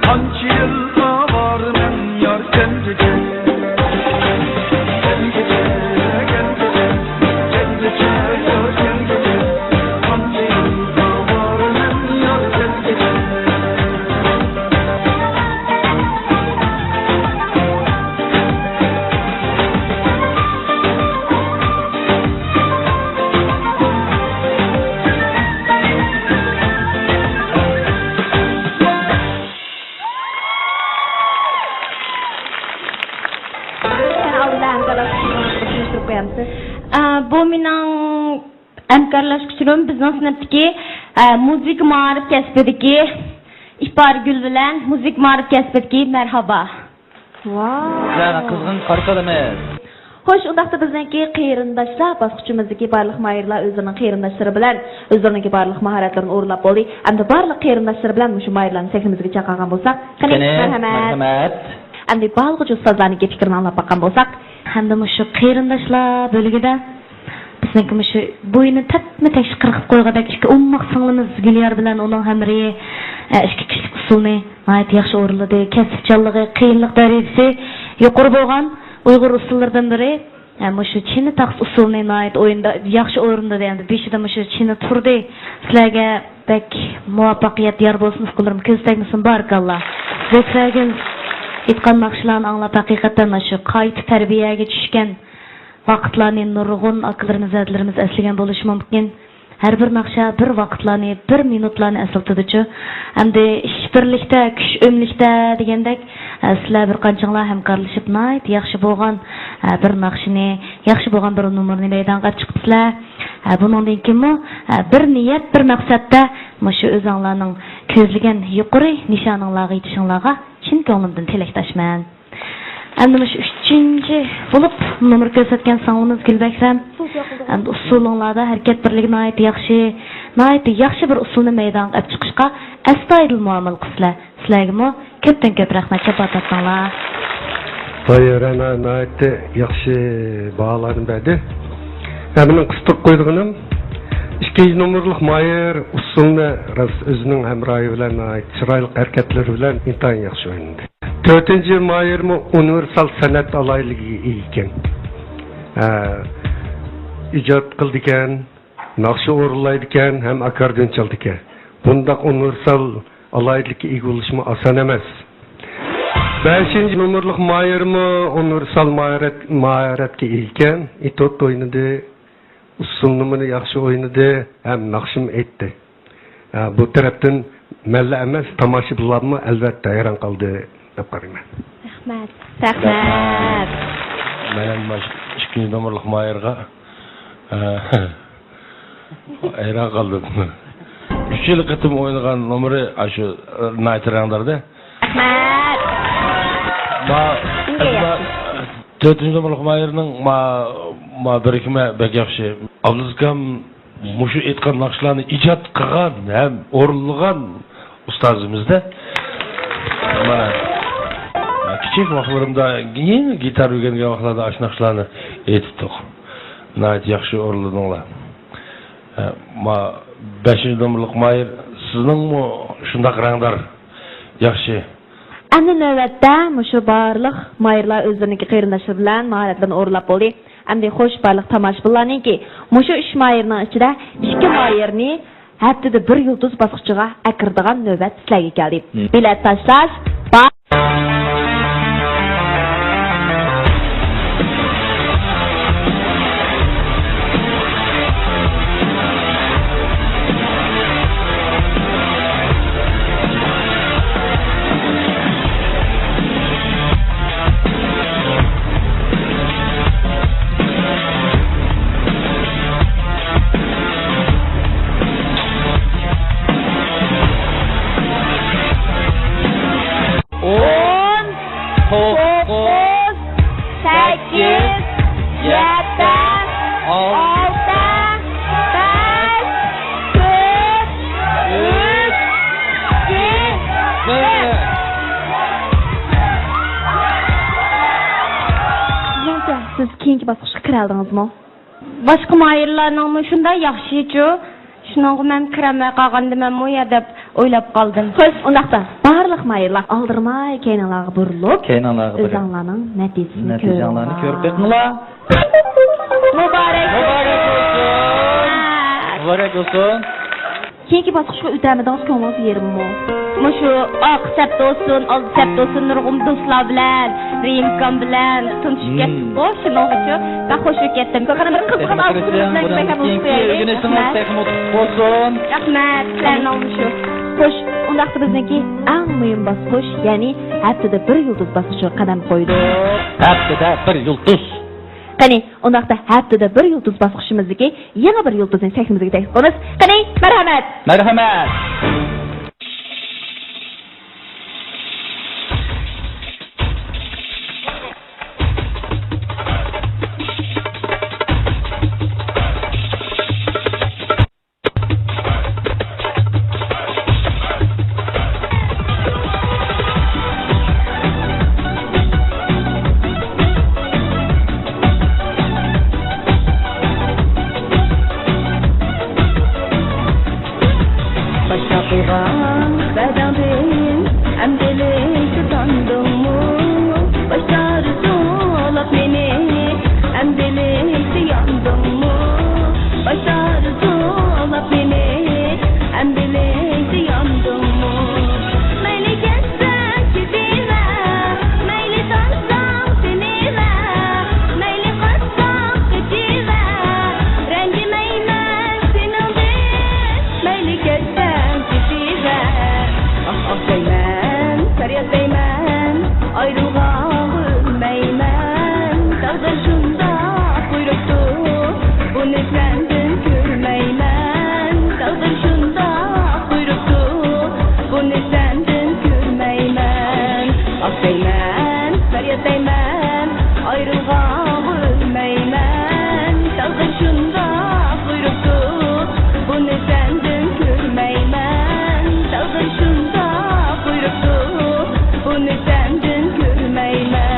قانچە يىل ئاۋارىمەن يار كەلگۈچە. ئە، بۇ مېنىڭ ھەمكارلاشقۇچىلىرىم، بىزنىڭ سىنىپتىكى، ئە، مۇزىكا مائارىپ كەسپىدىكى ئىپارگۈل بىلەن مۇزىكا مائارىپ كەسپىدىكى مەرھابا. ۋاۋ. سىلەرنى قىزغىن قارشى ئالىمىز. خوش، ئۇنداقتا بىزنىڭكى قېرىنداشلار باسقۇچىمىزدىكى بارلىق ماھىرلار ئۆزلىرىنىڭ قېرىنداشلىرى بىلەن ئۆزلىرىنىڭكى بارلىق ماھارەتلىرىنى ئورۇنلاپ بولدى. ئەمدى بارلىق قېرىنداشلىرى بىلەن مۇشۇ ماھىرلارنى سەھنىمىزگە چاقىرغان بولساق. قېنى، قېنى، مەرھەمەت. مەرھەمەت. ئەمدى بارلىق ئۇستازلارنىڭكى پىكرىنى ئاڭلاپ باققان بولساق. ھەمدە مۇشۇ قېرىنداشلار بۆلۈكىدە بىزنىڭكى مۇشۇ بويىنى تەپمە تەكشى قىرقىپ قويغۇدەك ئىككى ئوماق سىڭلىمىز گۈليار بىلەن ئۇنىڭ ھەمراھى، ئە، ئىككى كىشىلىك ئۇسسۇلنى ناھايىتى ياخشى ئورۇنلىدى. كەسىپچانلىقى، قىيىنلىق دەرىجىسى يۇقىرى بولغان ئۇيغۇر ئۇسسۇللىرىدىن بىرى. ئە، مۇشۇ چىنە تاختا ئۇسسۇلنى ناھايىتى ئوينىدا ياخشى ئورۇندىدى. ئەمدى بېشىدا مۇشۇ چىنە تۇردى. سىلەرگە بەك مۇۋەپپەقىيەت يار بولسۇن، ئۇكىلىرىم، كۆز تەگمىسۇن، بارىكاللا. زۆھرەگۈل ئېيتقان ناخشىلارنى ئاڭلاپ، ھەقىقەتەن مانا شۇ قايتا تەربىيەگە چۈشكەن ۋاقىتلارنى نۇرغۇن ئاكىلىرىمىز، ھەدىلىرىمىز ئەسلىگەن بولۇشى مۇمكىن. ھەر بىر ناخشا بىر ۋاقىتلارنى، بىر مىنۇتلارنى ئەسلىتىدۇچۇ. ئەمدى ئىش بىرلىكتە، كۈچ ئۆملۈكتە دېگەندەك، ئە، سىلەر بىر قانچىڭلار ھەمكارلىشىپ ناھايىتى ياخشى بولغان، ئە، بىر ناخشىنى، ياخشى بولغان بىر نومۇرنى مەيدانغا ئېلىپ چىقىپسىلەر. ئە، بۇنىڭدىن كېيىنمۇ، ئە، بىر نىيەت، بىر مەقسەتتە مۇشۇ ئۆزۈڭلارنىڭ كۆزلىگەن يۇقىرى نىشانىڭلارغا يېتىشىڭلارغا چىن كۆڭلۈمدىن تىلەكداشمەن. ئەمدى مۇشۇ ئۈچىنچى بولۇپ نومۇر كۆرسەتكەن سىڭلىمىز گۈلبەھرەم. ئەمدى ئۇسسۇلۇڭلاردا ھەرىكەت بىرلىكى ناھايىتى ياخشى، ناھايىتى ياخشى بىر ئۇسسۇلنى مەيدانغا ئەپ چىقىشقا ئەستايىدىل مۇئامىلە قىلىسىلەر. سىلەرگىمۇ كۆپتىن كۆپ رەھمەت، چاپان تارتىڭلار. بايرەنا ناھايىتى ياخشى باھالارنى بەردى. ھە، مېنىڭ قىستۇرۇپ قويىدىغىنىم، ئىككىنچى نومۇرلۇق ماھىر ئۇسسۇلنى راست ئۆزىنىڭ ھەمراھى بىلەن ناھايىتى چىرايلىق ھەرىكەتلىرى بىلەن ئىنتايىن ياخشى ئوينىدى. تۆتىنچى ماھىرمۇ ئۇنىۋېرسال سەنئەت ئالاھىدىلىكىگە ئىگە ئىكەن. ھە، ئىجاد قىلىدىكەن، ناخشا ئورۇنلايدىكەن ھەم ئاكاردىيون چالىدىكەن. بۇنداق ئۇنىۋېرسال ئالاھىدىلىككە ئىگە بولۇشمۇ ئاسان ئەمەس. بەشىنچى نومۇرلۇق ماھىرمۇ ئۇنىۋېرسال ماھارەت-، ماھارەتكە ئىگە ئىكەن. ئېتيۇد ئوينىدى، ئۇسسۇلنىمۇ ياخشى ئوينىدى ھەم ناخشىمۇ ئېيتتى. ھە، بۇ تەرەپتىن مەنلا ئەمەس، تاماشىبىنلارمۇ ئەلۋەتتە ھەيران قالدى دەپ قارايمەن. رەھمەت. رەھمەت. مەن مانا شۇ ئىككىنچى نومۇرلۇق ماھىرغا، ھە، ھەيران قالدىم. ئۈچىنچى قېتىم ئوينىغان نومۇرى ئاشۇ ناھايىتى رەڭداردى. رەھمەت. ما-، شۇنچە ما-، ياخشى. تۆتىنچى نومۇرلۇق ماھىرنىڭ ما-، ما بىرىكمە بەك ياخشى. ئابلىز ئاكام مۇشۇ ئېيتقان ناخشىلارنى ئىجاد قىلغان ھەم ئورۇنلىغان ئۇستازىمىزدە. مانا، كىچىك ۋاقىتلىرىمدا يېڭى گىتار ئۆگەنگەن ۋاقىتلاردا ئاشۇ ناخشىلارنى ئېيتىپتۇق. ناھايىتى ياخشى ئورۇنلىدىڭلار. ئە، ما-، بەشىنچى نومۇرلۇق ماھىر، سىزنىڭمۇ شۇنداق رەڭدار؟ ياخشى. ئەمدى نۆۋەتتە مۇشۇ بارلىق ماھىرلار ئۆزلىرىنىڭكى قېرىنداشلىرى بىلەن ماھارەتلىرىنى ئورۇنلاپ بولدى. ئەمدى خوش، بارلىق تاماشىبىنلارنىڭكى مۇشۇ ئۈچ ماھىرنىڭ ئىچىدە ئىككى ماھىرنى ھەپتىدە بىر يۇلتۇز باسقۇچىغا ئەكىرىدىغان نۆۋەت سىلەرگە كەلدى. مم. بېلەت تاشلاش بار. ئون، توققۇز، سەككىز، يەتتە، ئالتە، بەش، تۆت، ئۈچ، ئىككى، بىر. سىزنىڭچە، سىز كېيىنكى باسقۇچقا كىرەلىدىڭىزمۇ؟ باشقا ماھىرلارنىڭمۇ شۇنداق ياخشىچۇ. شۇنىڭغا مەن كىرەلمەي قالغاندىمەنمۇ يا دەپ ئويلاپ قالدىم. خوش، ئۇنداقتا بارلىق ماھىرلار ئالدىرىماي كەينىڭلارغا بۇرۇلۇپ، كەينىڭلارغا بۇرۇلۇپ، ئۆزۈڭلارنىڭ نەتىجىسىنى نەتىجەڭلارنى كۆرۈڭلار. كۆرۈپ بېقىڭلار. مۇبارەك بولسۇن. مۇبارەك بولسۇن. كېيىنكى باسقۇچقا ئۆتەلمىدىڭىز، كۆڭلىڭىز يېرىممۇ؟ مۇشۇ ئارقا سەپتە بولسۇن، ئالدى سەپتە بولسۇن، نۇرغۇن دوستلار بىلەن، رېيىمكام بىلەن تونۇشۇپ كەتتۇققۇ، شۇنىڭغىچۇ بەك خوش بولۇپ كەتتىم. قانداق بىر قىزىقىدىغان ئالقىشىڭىزنى بەك ھەم ئۇنتۇپ قويايلى. رەھمەت. ئۆگىنىشىڭىز تېخىمۇ ئۇتۇقلۇق بولسۇن. رەھمەت، سىلەرنىڭ مۇشۇ. خوش، ئۇنداقتا بىزنىڭكى ئەڭ مۇھىم باسقۇچ، يەنى ھەپتىدە بىر يۇلتۇز باسقۇچىغا قەدەم قويدۇق. ھەپتىدە بىر يۇلتۇز. قېنى، ئۇنداقتا ھەپتىدە بىر يۇلتۇز باسقۇچىمىزدىكى يېڭى بىر يۇلتۇزنى سەھنىمىزگە تەكلىپ قىلىمىز. قېنى، مەرھەمەت! مەرھەمەت! باش چاقىغان بەدەڭدىن ئەمدىلىك تۇتاندىڭمۇ؟ باش چارىسى ئولاپ مېنى ئەمدىلىك ياندىڭمۇ؟ باش چارىسى ئولاپ مېنى ئەمدىلىك ياندىڭمۇ؟ مەيلى كەتسەڭ كېتىۋەر، مەيلى تانساڭ تىنىۋەر، مەيلى قاچساڭ قېچىۋەر، رەنجىمەيمەن سېنىڭدىن، مەيلى كەتسەڭ كېتىۋەر. ئاھ، ئاھ دەيمەن، پەرياد دەيمەن، ئايرىلغانغا ئۆلمەيمەن. تەقدىر شۇنداق بۇيرۇپتۇ، بۇنى سەندىن كۆرمەيمەن. تەقدىر شۇنداق بۇيرۇپتۇ، بۇنى سەندىن كۆرمەيمەن. ئاھ دەيمەن، پەرياد دەيمەن، ئايرىلغانغا ئۆلمەيمەن. تەقدىر شۇنداق بۇيرۇپتۇ، بۇنى سەندىن كۆرمەيمەن. تەقدىر شۇنداق بۇيرۇپتۇ، بۇنى سەندىن كۆرمەيمەن.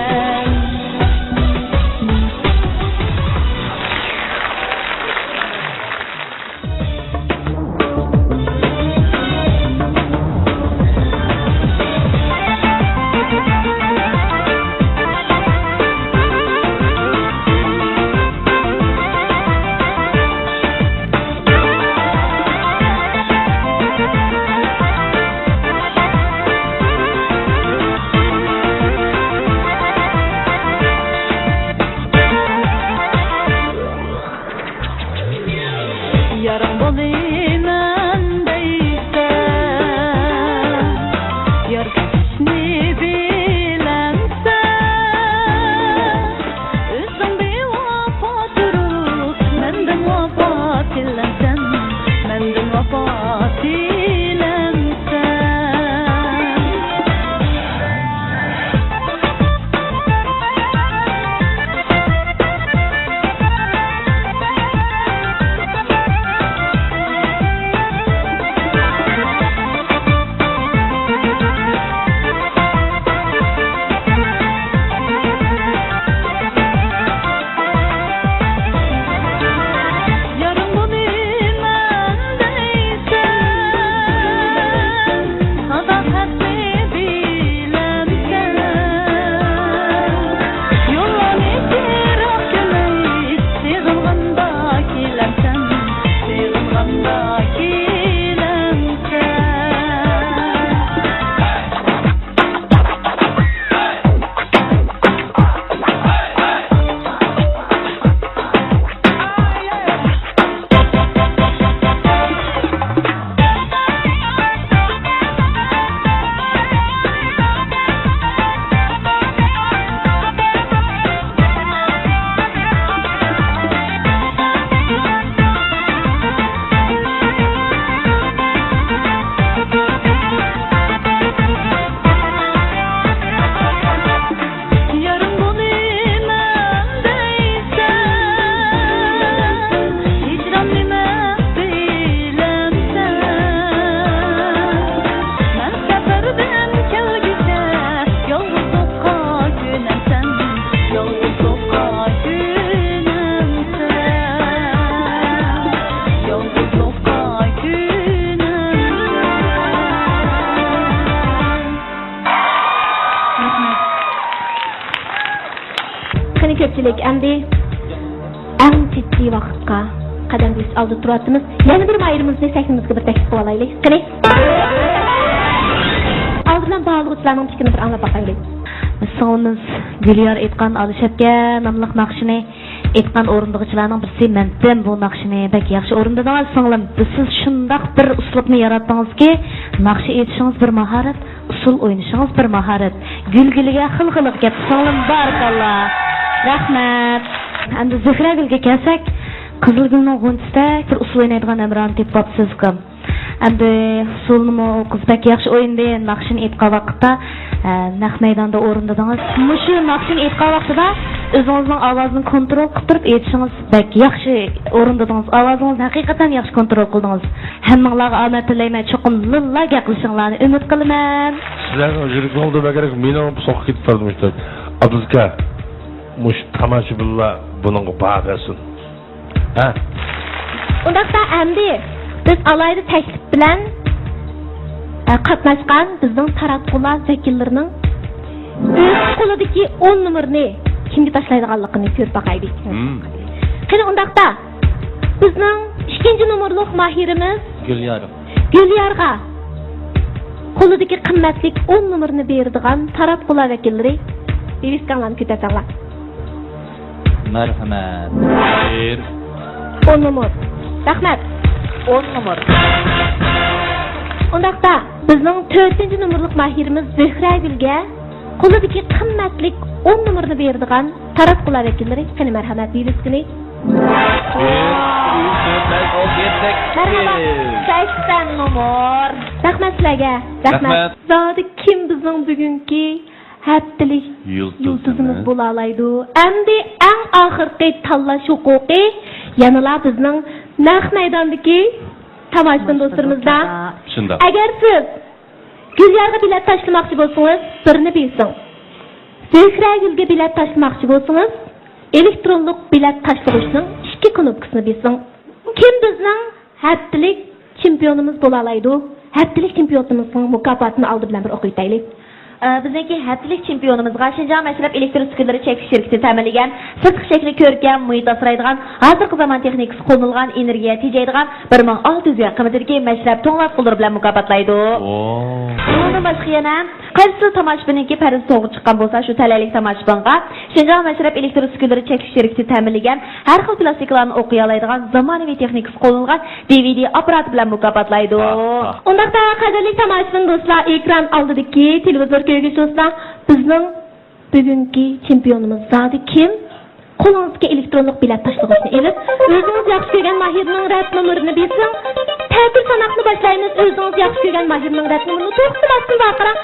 كۆپچىلىك، ئەمدى ئەڭ جىددىي ۋاقىتقا قەدەم بېسىش ئالدىدا تۇرۇۋاتىمىز. يەنە بىر ماھىرىمىزنى سەھنىمىزگە بىر تەكلىپ قىلىۋالايلى. قېنى. ئالدى بىلەن باھالىغۇچىلارنىڭ پىكرىنى بىر ئاڭلاپ باقايلى. سىڭلىمىز گۈليار ئېيتقان ئالىشەپكە ناملىق ناخشىنى ئېيتقان ئورۇندىغۇچىلارنىڭ بىرسى مەنتىم بۇ ناخشىنى بەك ياخشى ئورۇندىدىڭىز سىڭلىم. سىز شۇنداق بىر ئۇسلۇبنى ياراتتىڭىزكى، ناخشا ئېيتىشىڭىز بىر ماھارەت، ئۇسسۇل ئوينىشىڭىز بىر ماھارەت. گۈلگۈلگە خىل-خىلىغا كەتتى سىڭلىم، بارىكاللا. رەھمەت. ئەمدى زۆھرەگۈلگە كەلسەك، قىزىلگۈلنىڭ غۇنچىسىدەك بىر ئۇسسۇل ئوينايدىغان ھەمراھنى تېپىپ باپسىز ئۇكام. ئەمدى ئۇسسۇلنىمۇ قىز بەك ياخشى ئوينىدى، ناخشىنى ئېيتقان ۋاقىتتا، ئە، نەق مەيداندا ئورۇندىدىڭىز. مۇشۇ ناخشىنى ئېيتقان ۋاقتىدا ئۆزىڭىزنىڭ ئاۋازىنى كونترول قىلىپ تۇرۇپ ئېيتىشىڭىز بەك ياخشى ئورۇندىدىڭىز. ئاۋازىڭىزنى ھەقىقەتەن ياخشى كونترول قىلدىڭىز. ھەممىڭلارغا ئامەت تىلەيمەن. چوقۇم لىللا گەپ قىلىشىڭلارنى ئۈمىد قىلىمەن. سىلەرنىڭ يۈرىكىڭىزدە بەكرەك مېنىڭ سوقۇپ كېتىپ بارىدۇ مۇشۇ. ئابدۇزكا، مۇشۇ تاماشىبىنلار بۇنىڭغا باھا بەرسۇن. ھە؟ ئۇنداقتا ئەمدى بىز ئالاھىدە تەكلىپ بىلەن، ئە، قاتناشقان بىزنىڭ تاراتقۇلار ۋەكىللىرىنىڭ ئۆز قولىدىكى ئون نومۇرنى كىمگە تاشلايدىغانلىقىنى كۆرۈپ باقايلى. مم. قېنى ئۇنداقتا بىزنىڭ ئىككىنچى نومۇرلۇق ماھىرىمىز گۈليار. گۈليارغا قولىدىكى قىممەتلىك ئون نومۇرنى بېرىدىغان تاراتقۇلار ۋەكىللىرى، ۋىۋىسكاڭلارنى كۆتۈرسەڭلار. مەرھەمەت. بىر. ئون نومۇر. رەھمەت. ئون نومۇر. ئۇنداقتا بىزنىڭ تۆتىنچى نومۇرلۇق ماھىرىمىز زۆھرەگۈلگە قولىدىكى قىممەتلىك ئون نومۇرنى بېرىدىغان تاراتقۇلار ۋەكىللىرى، قېنى مەرھەمەت، ۋىۋىسكىنى. بىر، ئۈچ، تۆت، بەش، ئالتە، يەتتە، سەككىز. مەرھابا. سەكسەن نومۇر. رەھمەت سىلەرگە. رەھمەت. رەھمەت. زادى كىم بىزنىڭ بۈگۈنكى ھەپتىلىك يۇلتۇزىمىز. يۇلتۇزىمىز بولالايدۇ؟ ئەمدى ئەڭ ئاخىرقى تاللاش ھوقۇقى يەنىلا بىزنىڭ نەق مەيداندىكى تاماشىبىن دوستلىرىمىزدا. شۇنداق. ئەگەر سىز گۈليارغا بېلەت تاشلىماقچى بولسىڭىز، بىرنى بېسىڭ. زۆھرەگۈلگە بېلەت تاشلىماقچى بولسىڭىز، ئېلېكترونلۇق بېلەت تاشلىغۇچنىڭ ئىككى كۇنۇپكىسىنى بېسىڭ. كىم بىزنىڭ ھەپتىلىك چېمپىيونىمىز بولالايدۇ؟ ھەپتىلىك چېمپىيونىمىزنىڭ مۇكاپاتىنى ئالدى بىلەن بىر ئوقۇۋېتەيلى. ئە، بىزنىڭكى ھەپتىلىك چېمپىيونىمىزغا شىنجاڭ مەشرەپ ئېلېكتر ئۈسكۈنىلىرى چەكلىك شىركىتى تەمىنلىگەن سىرتقى شەكلى كۆركەم، مۇھىت ئاسرايدىغان، ھازىرقى زامان تېخنىكىسى قوللىنىلغان، ئېنېرگىيە تېجەيدىغان بىر مىڭ ئالتە يۈز يۈەن قىممىتىدىكى مەشرەپ توڭلاتقۇلىرى بىلەن مۇكاپاتلايدۇ. ۋاو. بۇنىڭدىن باشقا يەنە قايسى تاماشىبىننىڭكى پەردىسى توغرا چىققان بولسا، شۇ تەلەيلىك تاماشىبىنغا شىنجاڭ مەشرەپ ئېلېكتر ئۈسكۈنىلىرى چەكلىك شىركىتى تەمىنلىگەن ھەر خىل پىلاستىنكىلارنى ئوقۇيالايدىغان زامانىۋى تېخنىكىسى قوللانغان دى ۋى دى ئاپپاراتى بىلەن مۇكاپاتلايدۇ. ۋاھ، ۋاھ. ئۇنداقتا قەدىرلىك تاماشىبىن دوستلار، ئېكران ئالدىدىكى تېلېۋىزور كۆرگۈچى دوستلار، بىزنىڭ بۈگۈنكى چېمپىيونىمىز زادى كىم؟ قولىڭىزدىكى ئېلېكترونلۇق بېلەت تاشلىغۇچنى ئېلىپ، ئۆزىڭىز ياخشى كۆرگەن ماھىرنىڭ رەت نومۇرىنى بېسىڭ. تەتۈر ساناقنى باشلايمىز. ئۆزىڭىز ياخشى كۆرگەن ماھىرنىڭ رەت نومۇرىنى توختىماستىن ۋارقىراڭ.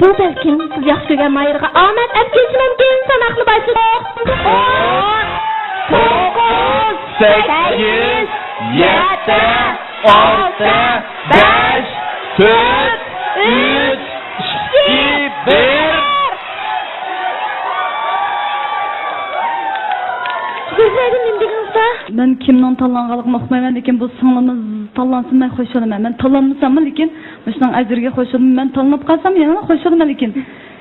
بۇ بەلكىم سىز ياخشى كۆرگەن ماھىرغا ئامەت ئەپ كېلىشى مۇمكىن. ساناقنى باشلىدۇق. ئون، توققۇز، سەككىز، يەتتە، ئالتە، بەش، تۆت، ئۈچ، ئىككى، بىر. سۆزلەردىن نېمە دېگىڭىزدە؟ مەن كىمنىڭ تاللانغانلىقىنى ئۇقمايمەن، لېكىن بۇ سىڭلىمىز تاللانسا مەن خوش بولىمەن. مەن تاللانمىساممۇ، لېكىن مۇشۇنىڭ ئەجرىگە خوش بولىمەن. مەن تاللىنىپ قالسام يەنىلا خوش بولىمەن، لېكىن.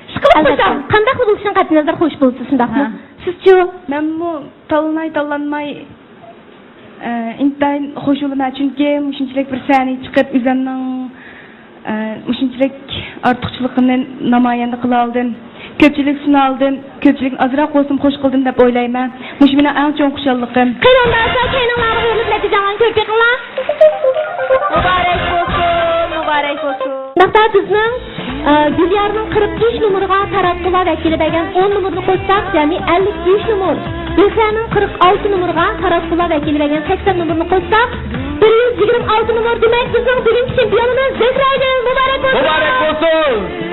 ئىشقىلىپ ئەلۋەتتە. خوش. قانداقلا بولۇشىنىڭ قەتئىينەزەر خوش بولىسىز، شۇنداقمۇ؟ ھە. سىزچۇ؟ مەنمۇ تاللىناي، تاللانماي، ئە، ئىنتايىن خوش بولىمەن، چۈنكى مۇشۇنچىلىك بىر سەھنىگە چىقىپ، ئۆزۈمنىڭ، ئە، مۇشۇنچىلىك ئارتۇقچىلىقىمنى نامايەندە قىلالىدىم. كۆپچىلىك سۇنالىدىم. كۆپچىلىكنى ئازراق بولسىمۇ خوش قىلدىم دەپ ئويلايمەن. مۇشۇ مېنىڭ ئەڭ چوڭ خۇشاللىقىم. قېنى ئۇنداقتا كەينىڭلارغا بۇيرۇلۇپ نەتىجەڭلارنى كۆرۈپ بېقىڭلار. مۇبارەك بولسۇن، مۇبارەك بولسۇن. ئۇنداقتا بىزنىڭ، ئە، گۈليارنىڭ قىرىق ئۈچ نومۇرىغا تاراتقۇلار ۋەكىلى بەرگەن ئون نومۇرنى قوشساق، يەنى ئەللىك ئۈچ نومۇر. زۆھرەنىڭ قىرىق ئالتە نومۇرىغا تاراتقۇلار ۋەكىلى بەرگەن سەكسەن نومۇرنى قوشساق، بىر يۈز يىگىرمە ئالتە نومۇر. دېمەك، بىزنىڭ بۈگۈنكى چېمپىيونىمىز زۆھرەگۈل. مۇبارەك بولسۇن! مۇبارەك بولسۇن!